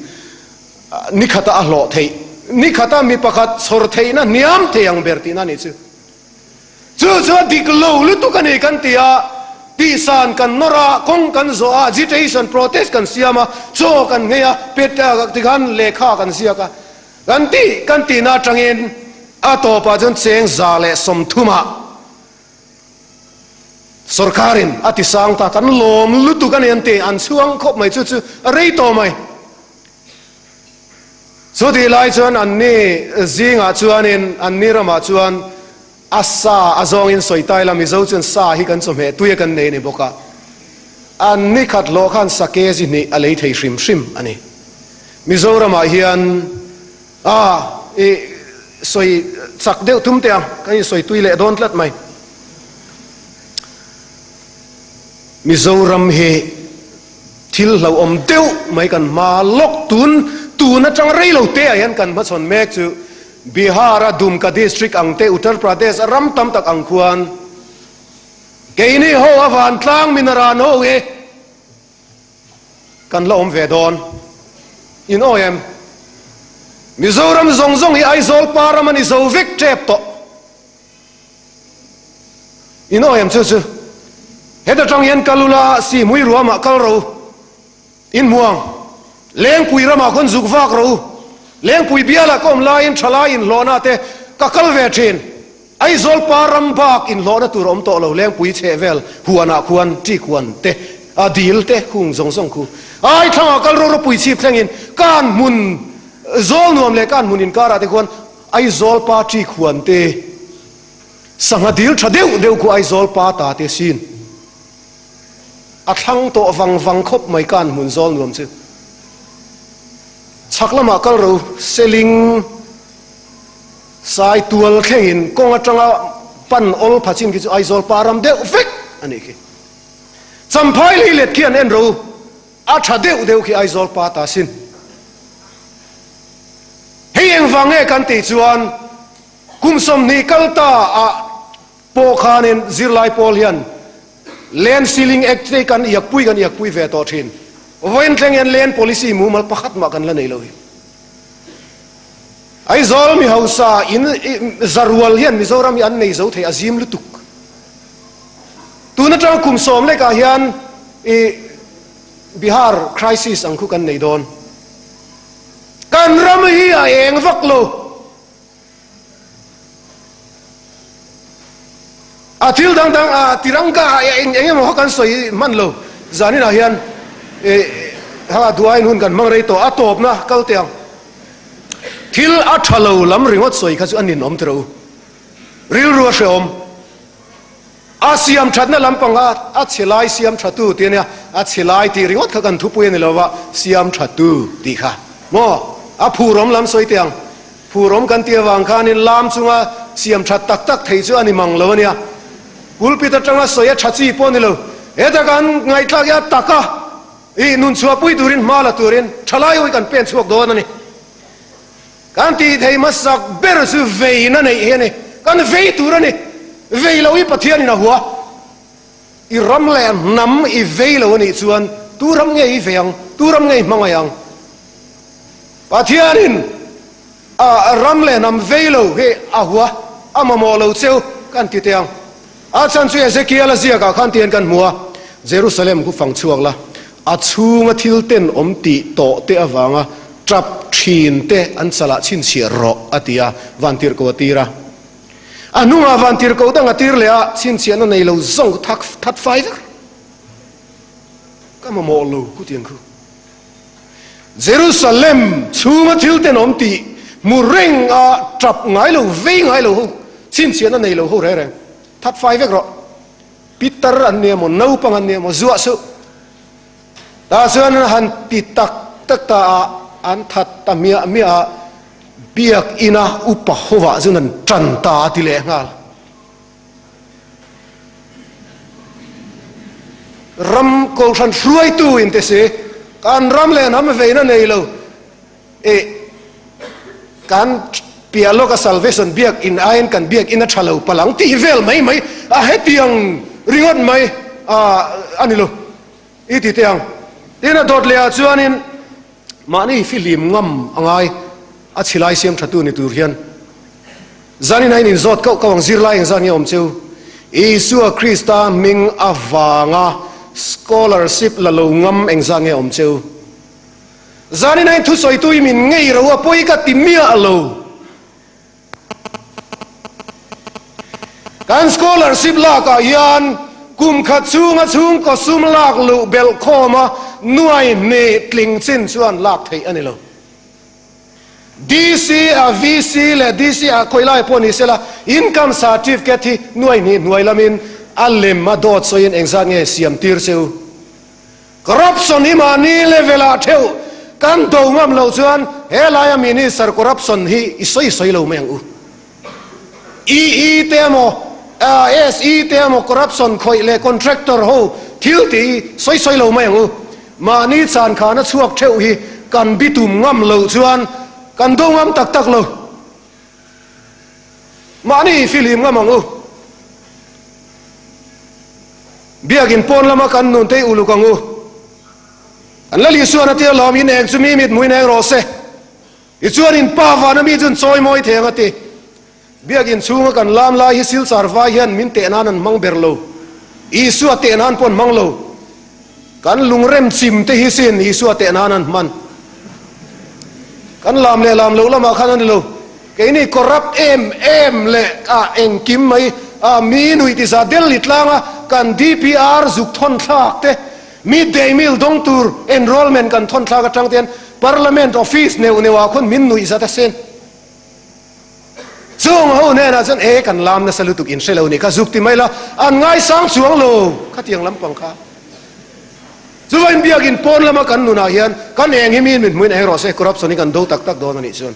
ni khata a hlawh theih, ni khata mi pakhat chhawr theihna hniam thei ang ber tihna a nih chu. Chu chu a dik lo lutuk a ni kan ti a, tihsan kan nawr a, kawng kan zawh a, agitation, protest kan siam a, chaw kan nghei a, pet tikhan lehkha kan ziak a, kan tih kan tihna atangin a tawpah chuan cheng 130 ah Sorkarin a ti sang ta, kan lawm lutuk a ni an ti, an chhuang khawp mai chu chu a rei tawh mai. Chutih lai chuan an ni zingah chuanin an ni ramah chuan a sa a zawngin sawi tai la, Mizo chuan sa hi kan chawhmeh tui a kan nei a ni bawk a, an ni khat hlawh khan sa kg hnih a lei thei hrim hrim a ni. Mizoramah hian A, i sawi chak deuh tum teh ang, kan insawi tui leh dawn tlat mai. Mizoram hi thil hlauhawm deuh mai kan hma lawk tun tun atang rei lo te ah hian kan hmachhawn mek chu Bihar a Dumka district ang te Uttar Pradesh a ram tam tak ang khuan keini ho a vantlang minaran ho hi Kan la awm ve dawn. In awi em? Mizoram zawng zawng hi Aizawl pa ram a ni zo vek tep tawh. In awi em chu chu? Heta tang hian kal ula Sihmui ruamah kal ro in hmuang. Lengpui ramah khawn zuk vak ro u. Lengpui bialah ka awm laiin thalai inhlawhna te ka kal ve thin. Aizawl pa ram bak inhlawhna tur a awm tawh lo Lengpui chheh vel huanah khuan ṭik huan te a dil te khung zawng zawng khu. Ai thlangah kal ro ropui chhip thlengin kan hmun zawl nuam leh kan hmun inkarah te khuan Aizawl pa ṭik huan te Sangha dil tha deuh deuh khu Aizawl pa ta te sin. A thlang tawh vang vang khawp mai kan hmun zawl nuam chu. Chhak lamah kal ro seling sai tual thlengin kawng atanga pan awl pha chin khi chu Aizawl pa ram deuh vek a nih khi. Champhai lei let khi an en ro a tha deuh deuh khi Aizawl pa ta sin. Hei engvang nge kan tih chuan Kum 20 kal ta ah pawh khanin zirlai pawl hian Land Ceiling Act te kan iakpui kan iakpui ve tawh thin. Vawiin thleng hian Land Policy mumal pakhat mah kan la nei lo hi. Aizawl mi hausa in zarual hian Mizoram hi an nei zo thei a zim lutuk. Tun atanga kum 10 lekah hian i Bihar crisis ang khu kan nei dawn. Kan ram hi a eng vak lo. A thil dang dang a tiranga eng eng emaw kha kan sawi hman lo. Zaninah hian ha duain hun kan hmang rei tawh a tawpna kal teh ang. Thil a tha lo lam ringawt sawi kha chu a ninawm tiro u. Rilru a hrehawm. A siam thatna lampang a a chhe lai siam thatu tih a nia, a chhe lai tih ringawt kha kan thupui a ni lo va, siam thatu tih kha maw a phurawm lam sawi teh ang. Phurawm kan tih avang khanin lam chunga siam that tak tak thei chu a ni mang lo a nia. Pulpit atanga sawi a tha chi pawh a ni lo. Heta kan ngaihthlak hi a tak a, ih nun chhuahpui turin hma la turin thalai ho hi kan pen chhuak dawn a ni. Kan tih thei hmasak ber chu veina neih hi a ni. Kan vei tur a ni. Vei lo hi Pathianin a hua. I ram leh hnam i vei lo a nih chuan tu ram nge i vei ang? Tu ram nge i hmangaih ang? Pathianin a ram leh hnam vei lo hi a hua, a mamawh lo cheu kan ti teh ang. A chhan chu Ezekiel-a ziakah khan tihian kan hmu a, Jerusalem khu fang chhuak la, a chhunga thil ten awm tih tawh te avanga tap thin te an chalah chhinchhiah rawh, a ti a, vantirhkoh a tir a. A hnungah vantirhkoh dang a tir leh a, chhinchhiahna nei lo zawng khu thak that fai vek. Ka mamawh lo khu tiang khu. Jerusalem chhunga thil ten awm tih hmu reng a tap ngai lo, vei ngai lo ho, chhinchhiahna nei lo ho reng reng, that fai vek rawh. Pitar an nia maw, naupang an nia maw, zuah suh. Tah chuan an han ti tak tak ta a, an that ta miah miah a, biakina upa hovah chuan an tan ta a ti leh nghal. Ram kohhran hruaitu in te si, kan ram leh hnam veina nei lo e kan piah lawka salvation biak in aiin kan biak in a tha lo palang tih vel mai mai a hetiang ringawt mai a ni lo i ti teh ang. Tin a dawt leh ah chuanin mahni fihlim ngam a ngai a chhilai siam thatu ni tur hian. Zanin a in inzawt kauh kauh ang zirlai engzat nge awm cheu? Isua Krista hming avanga scholarship la lo ngam engzat nge awm cheu? Zanin a in thusawitu i min ngei ro a pawi ka ti miah lo. Kan scholarship lakah hian kum khat chhunga chhungkaw sum lak luh belh khawma nuai hnih tling chin chuan lak theih a ni lo. DC a VC leh DC ah khawi lai pawh ni sela income certificate hi nuai hnih hnuai lamin a lem a dawt sawiin engzat nge siam tir che u? Corruption hi mahni level ah theuh kan do ngam loh chuan he laia minister corruption hi i sawi sawi lo mai ang u. EE te emaw SE te emaw corruption khawih leh contractor ho thil tih hi sawi sawi lo mai ang u. Mahni chan khana chhuak theuh hi kan bitum ngam loh chuan kan do ngam tak tak lo. Mahni fihlim ngam ang u. Biakin pawn lama kan nun te hi uluk ang u. Kan Lal Isuan a tia lawm in eng chu mi mit hmuin eng rawh se. Tichuan in pa vana mi chuan chawi mawi thei ang a ti. Biakin chhunga kan lam lai hi Silchar vai hian min teh nan an hmang ber lo. Isua teh nan pawh an hmang lo. Kan lungrem chim te hi sin Isua teh nan an hman. Kan lam leh lam loh lamah khan a ni lo. Keini corrupt em em leh a engkim mai a mi nuih ti za Delhi tlanga kan DPR zuk thawn thlak te, mid day meal dawng tur enrollment kan thawn thlak atang te hian Parliament office neuh neuh ah khawn min nuih zat a sin. Chung ho hnenah chuan e kan lam nasa lutuk in hre lo nih kha zuk ti mai la an ngaisang chuang lo khatiang lampang kha. Chuvain biakin pawn lama kan nunah hian kan eng hi miin min hmuin eng rawh se corruption hi kan do tak tak dawn a nih chuan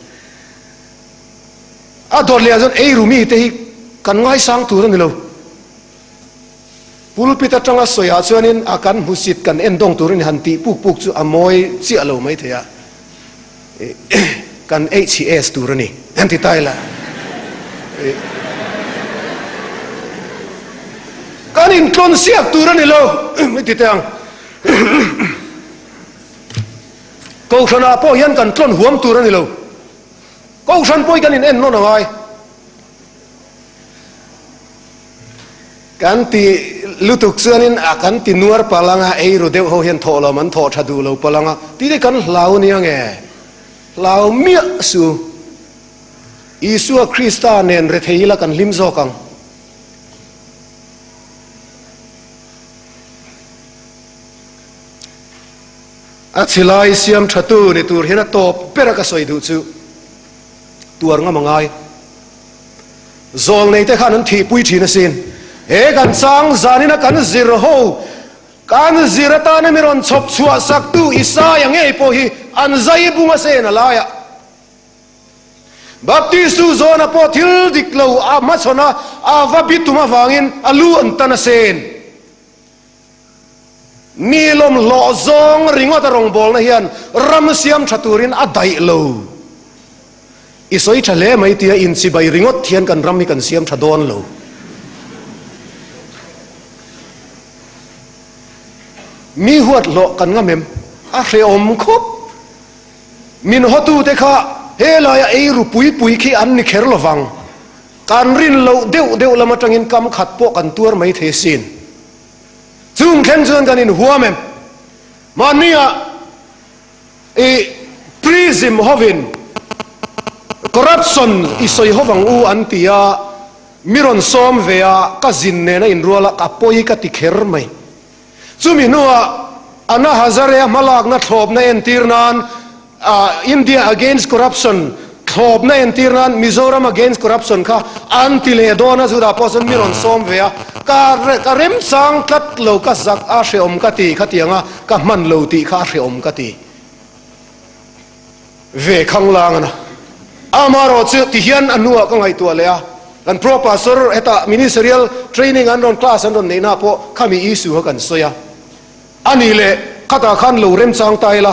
a dawt leh ah chuan eiru mite hi kan ngaisang tur a ni lo. Pulpit atanga sawiah chuanin a kan hmusit kan endawng turin han tih puk puk chu a mawi chiah lo mai thei a. Kan HCS tur a ni an ti ta ila. Kan intlawn siak tur a ni lo i ti teh ang. Kohhranah pawh hian kan tlawn huam tur a ni lo. Kohhran pawh hi kan in en nawn a ngai. Kan ti lutuk chuanin a kan ti nuar palh ang a, ei ru deuh ho hian thawh lawm an thawh tha duh lo palh ang a, tih te kan hlau nia nge? Hlau miah su. Isua Krista nen rethei ila kan hlim zawk ang. A chhilai siam thatu ni tur hian a tawp ber a ka sawi duh chu tuar ngam a ngai. Zawlnei te khan an thihpui thin asin. He kan chang zanina kan zir ho, kan zir atana mi rawn chhawp chhuah saktu Isaia ngei pawh hi an zai bung a sen a laiah. Baptistu zawna pawh thil dik lo a hmachhawn a, a va bitum avangin a lu an tan a sen. Mi lawmhlawh zawng ringawt a rawngbawlna hian ram siam tha turin a daih lo. I sawi tha hle mai tia inchibai ringawt hian kan ram hi kan siam tha dawn lo. Mi huat hlawh kan ngam em? A hrehawm khawp. Min hawtute kha helaia ei ru pui pui khi an ni kher lovang. Kan rin loh deuh deuh lam atangin kam khat pawh kan tuar mai thei sin. Chung thleng chuan kan inhuam em? Mahnia i prism hovin corruption i sawi hovang u an ti a, mi rawn sawm ve a, ka zin nena inrual a, ka pawi ka ti kher mai. Chumi hnuah Anna Hazare-a hmalakna thlawpna entir nan India Against Corruption thlawpna entir nan Mizoram Against Corruption kha an ti leh dawn a, chutah pawh chuan mi rawn sawm ve a, ka ka remchang tlat lo, ka zak a hrehawm ka ti khatiang a, ka hman lo tih kha a hrehawm ka ti ve khanglang a na. Amaherawhchu tihian a hnuah ka ngaihtuah leh a, kan Pro Pastor hetah Ministerial Training an rawn class an rawn neihna pawh khami issue kha kan sawi a. A nih leh khatah khan lo remchang ta ila,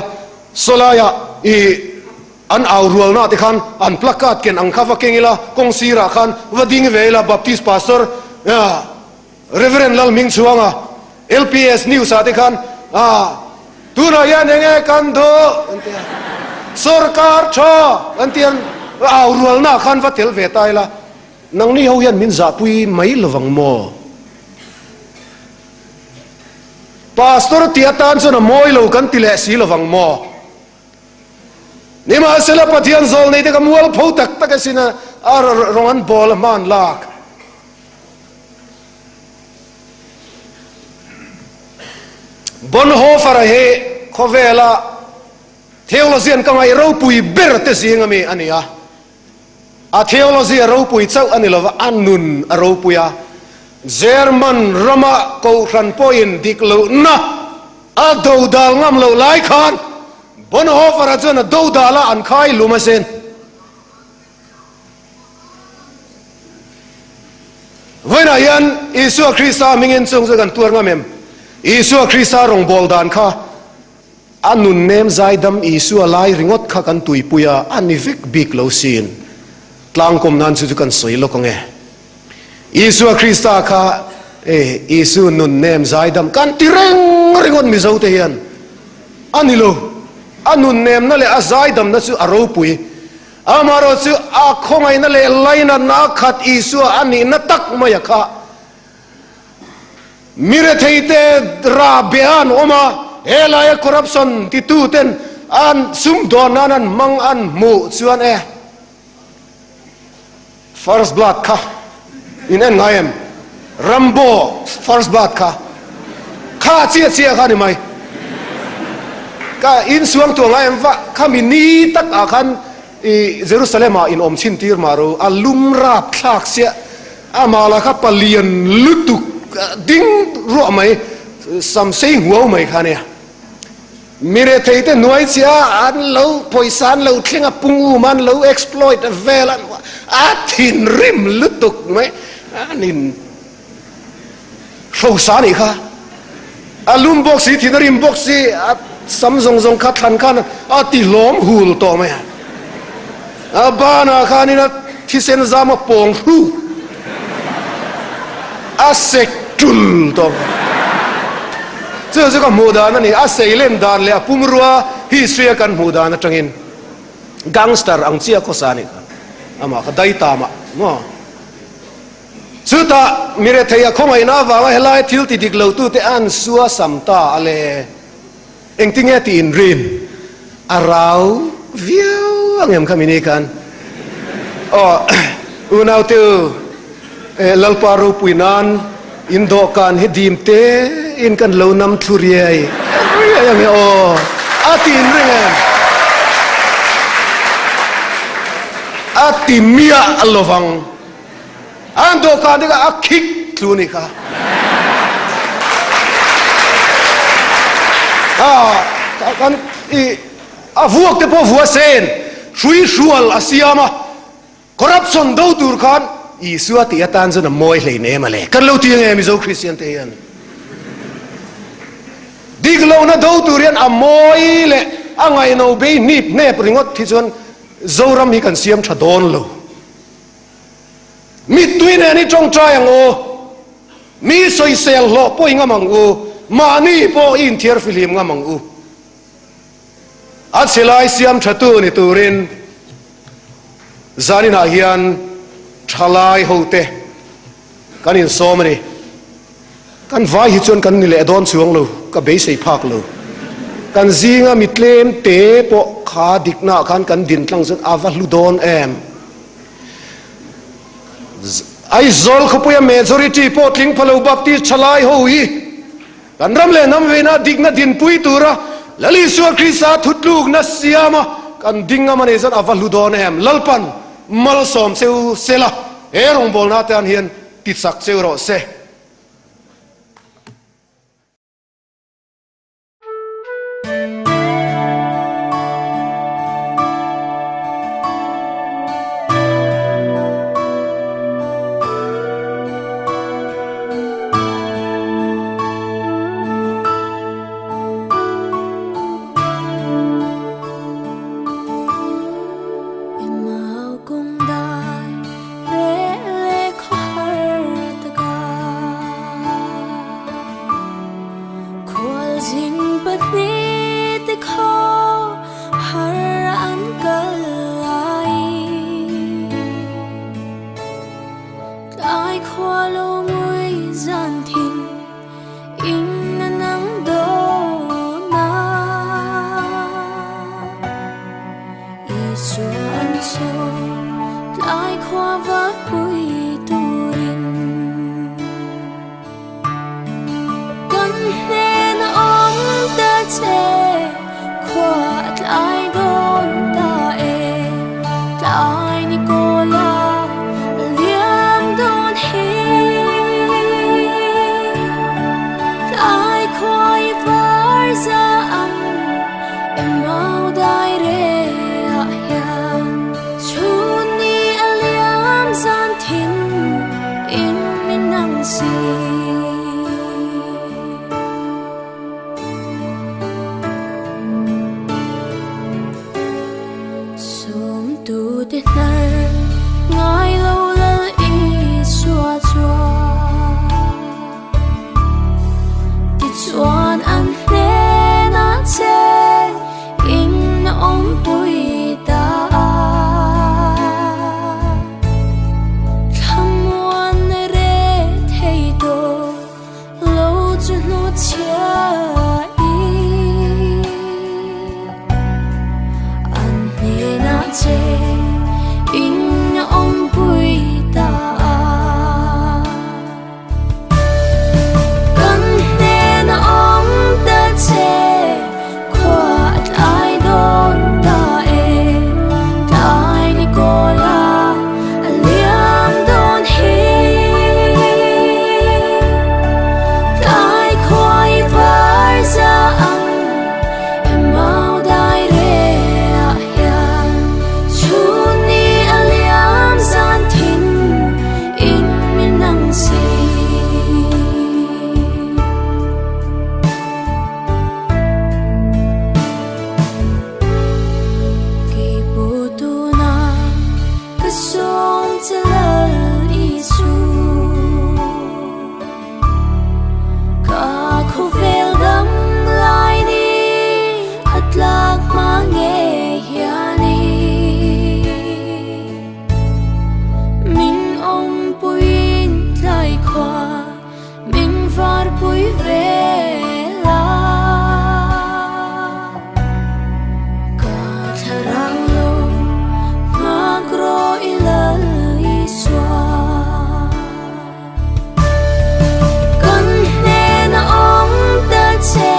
sawlaiah i an au rualna te khan an placard ken ang kha va keng ila, kawng sirah khan va ding ve ila, Baptist Pastor Reverend Lalhmingchhuanga LPS News ah te khan tunah hian eng nge kan duh an ti a, sawrkar tha an ti a, au rualna khan va tel ve ta ila, nangni ho hian min zahpui mai lovang maw? Pastor tih atan chuan a mawi lo kan ti leh si lovang maw? Nimahsela Pathian zawl nei te ka mual pho tak tak asin a, a rawng an bawl a hman lak. Bonhoeffer-a hi khawvela theologian ka ngaih ropui ber te zing ami a ni a. A theology a ropui chauh a ni lova, a nun a ropui a. German rama kohhran pawhin dik lohna a dodal ngam loh lai khan Bonhoeffer-a chuan a dodal a, an khai lum a sin. Vawiinah hian Isua Krista hmingin chung chu kan tuar ngam em? Isua Krista rawngbâwl dan kha A nun nem zaidam Isua lai ringawt kha kan tuipui a, a ni vek bik lo sin. Tlangkawm nan chu chu kan sawi lawk ang e. Isua Krista kha e Isu nun nem zaidam kan ti reng ringawt Mizo te hian a ni lo. A nun nemna leh a zaidamna chu a ropui. Amaherawhchu a khawngaihna leh lainatna a khat Isua a nihna tak mai a kha. Mi retheite rah beh an awm a, helaia corruption tituten an sumdawn nan an hmang an hmuh chuan e First Blood kha in en ngai em? Rambo First Blood kha kha chiah chiah kha ni mai. Ka in suang tuah ngai em va khami ni tak ah khan i Jerusalem ah in awm chhin tir mah ro a lum rap thlak siah amah lah kha palian lutuk ding ruah mai sam sei huau mai kha nia. Mi retheite hnuai chiah an lo pawisa an lo thleng a, pung um an lo exploit vel a, a thinrim lutuk mai an in hrosa anih kha. A lum bawk si, thin a rim bawk si, a sam zawng zawng kha thlan khan a ti hlawm hul tawh mai a. A banah khanin a thisen zam a pawng hruk a sek tul tawh mai. Chu chu ka hmuh dan a ni, a seilen dan leh a pumrua history a kan hmuh dan atangin gangster ang chiah khawsa a nih kha, amah kha daitamah maw. Chutah mi rethei a khawngaihna avanga helai thil ti dik lotute an sua sam ta a le. Engtinge tih inrin a rau viau ang em kha mini khan? Aw unaute u, Lalpa ropui nan in dawhkan hi dim te in kan lo nam thlu riai riai ang e aw a ti inring em? A ti miah lovang. An dawhkan te kha a khik tlu nih kha. Kan i a vuak te pawh vua sen hrui hrual a siam a, corruption do tur khan Isua tih atan chuan a mawi hlein em a le. Kan lo ti ange Mizo Kristian te hian. Dik lohna do tur hian a mawi leh a ngaihno bei hnip hnep ringawt hi chuan Zoram hi kan siam tha dawn lo. Mittui nen i tawngtai ang u, mi sawisel hlawh pawh i ngam ang u, mahni pawh i inthiar fihlim ngam ang u. A chhe lai siam thatu ni turin zaninah hian thalai hote kan insawm a ni. Kan vai hi chuan kan ni leh dawn chuang lo, ka beisei phak lo. Kan zinga mi tlem te pawh kha diknaah khan kan din tlang chuan a va hlu dawn em. Aizawl khawpuia majority pawh tling pha lo Baptist thalai ho hi kan ram leh hnam veina dikna dinpui tura Lal Isua Krista thutlukna siama kan ding ngam a nih chuan a va hlu dawn em. Lalpan malsawm che u sela he rawngbawlna atan hian ti chak cheu rawh se. che in awmpui ta a. Kan hnena awm ta che khua a tlai dawn ta e, tlai ni kawla a liam dawn hi. Tlai khua i var za ang e mau dai re ah hian chhun ni a liam zan thin in min nang si. Kei pawh tuna ka sawm che Lal Isu. Ka khawvel dam lai ni a tlak hma ngei hianin min awmpuiin tlai khua min varpui vel a. Ka thlarau lo nghak rawh i Lal Isua. Kan hnena awm ta che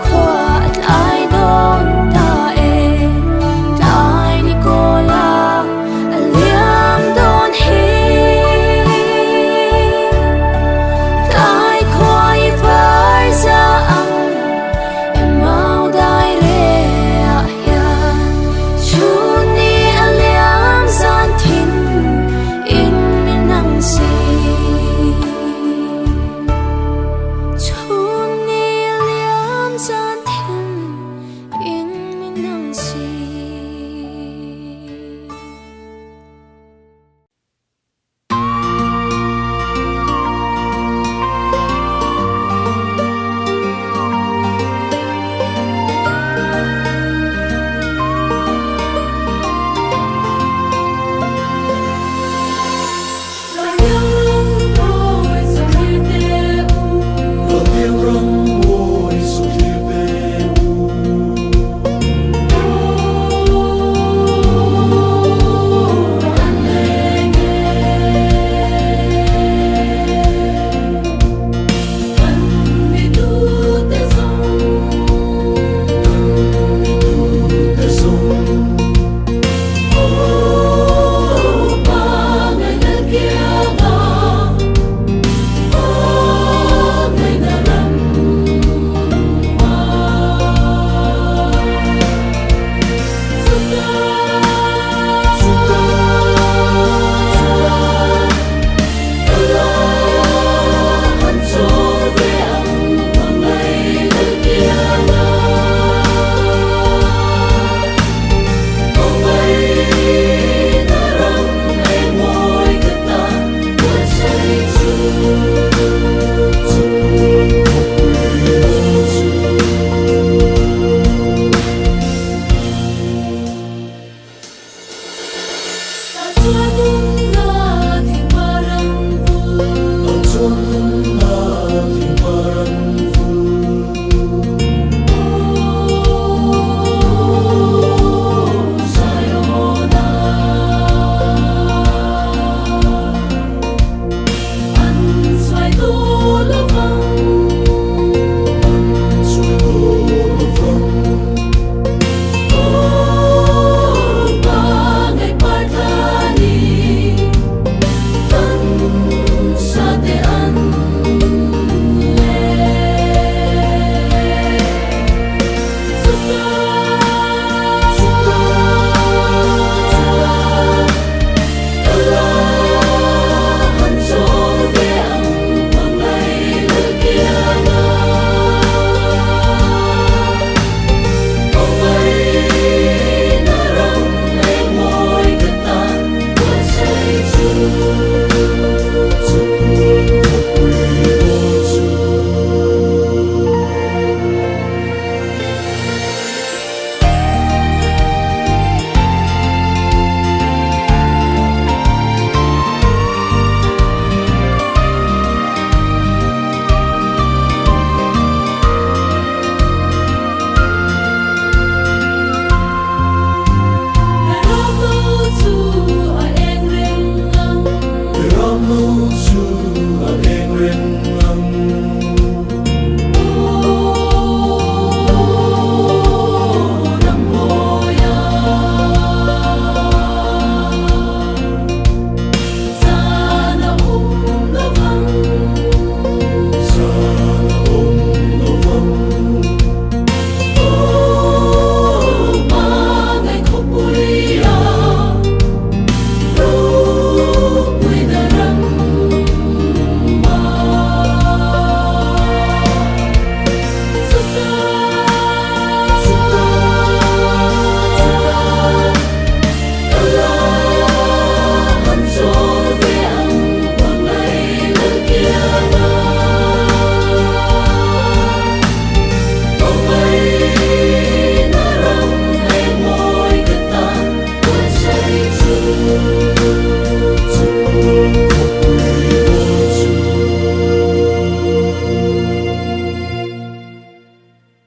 khua a tlai dawn ta e, tlai ni kawla a liam dawn hi. Tlai khua i var za ang e mau dai re ah hian chhun ni a liam zan thin in min nang si. Chhun ni a liam zan thin in min nang si.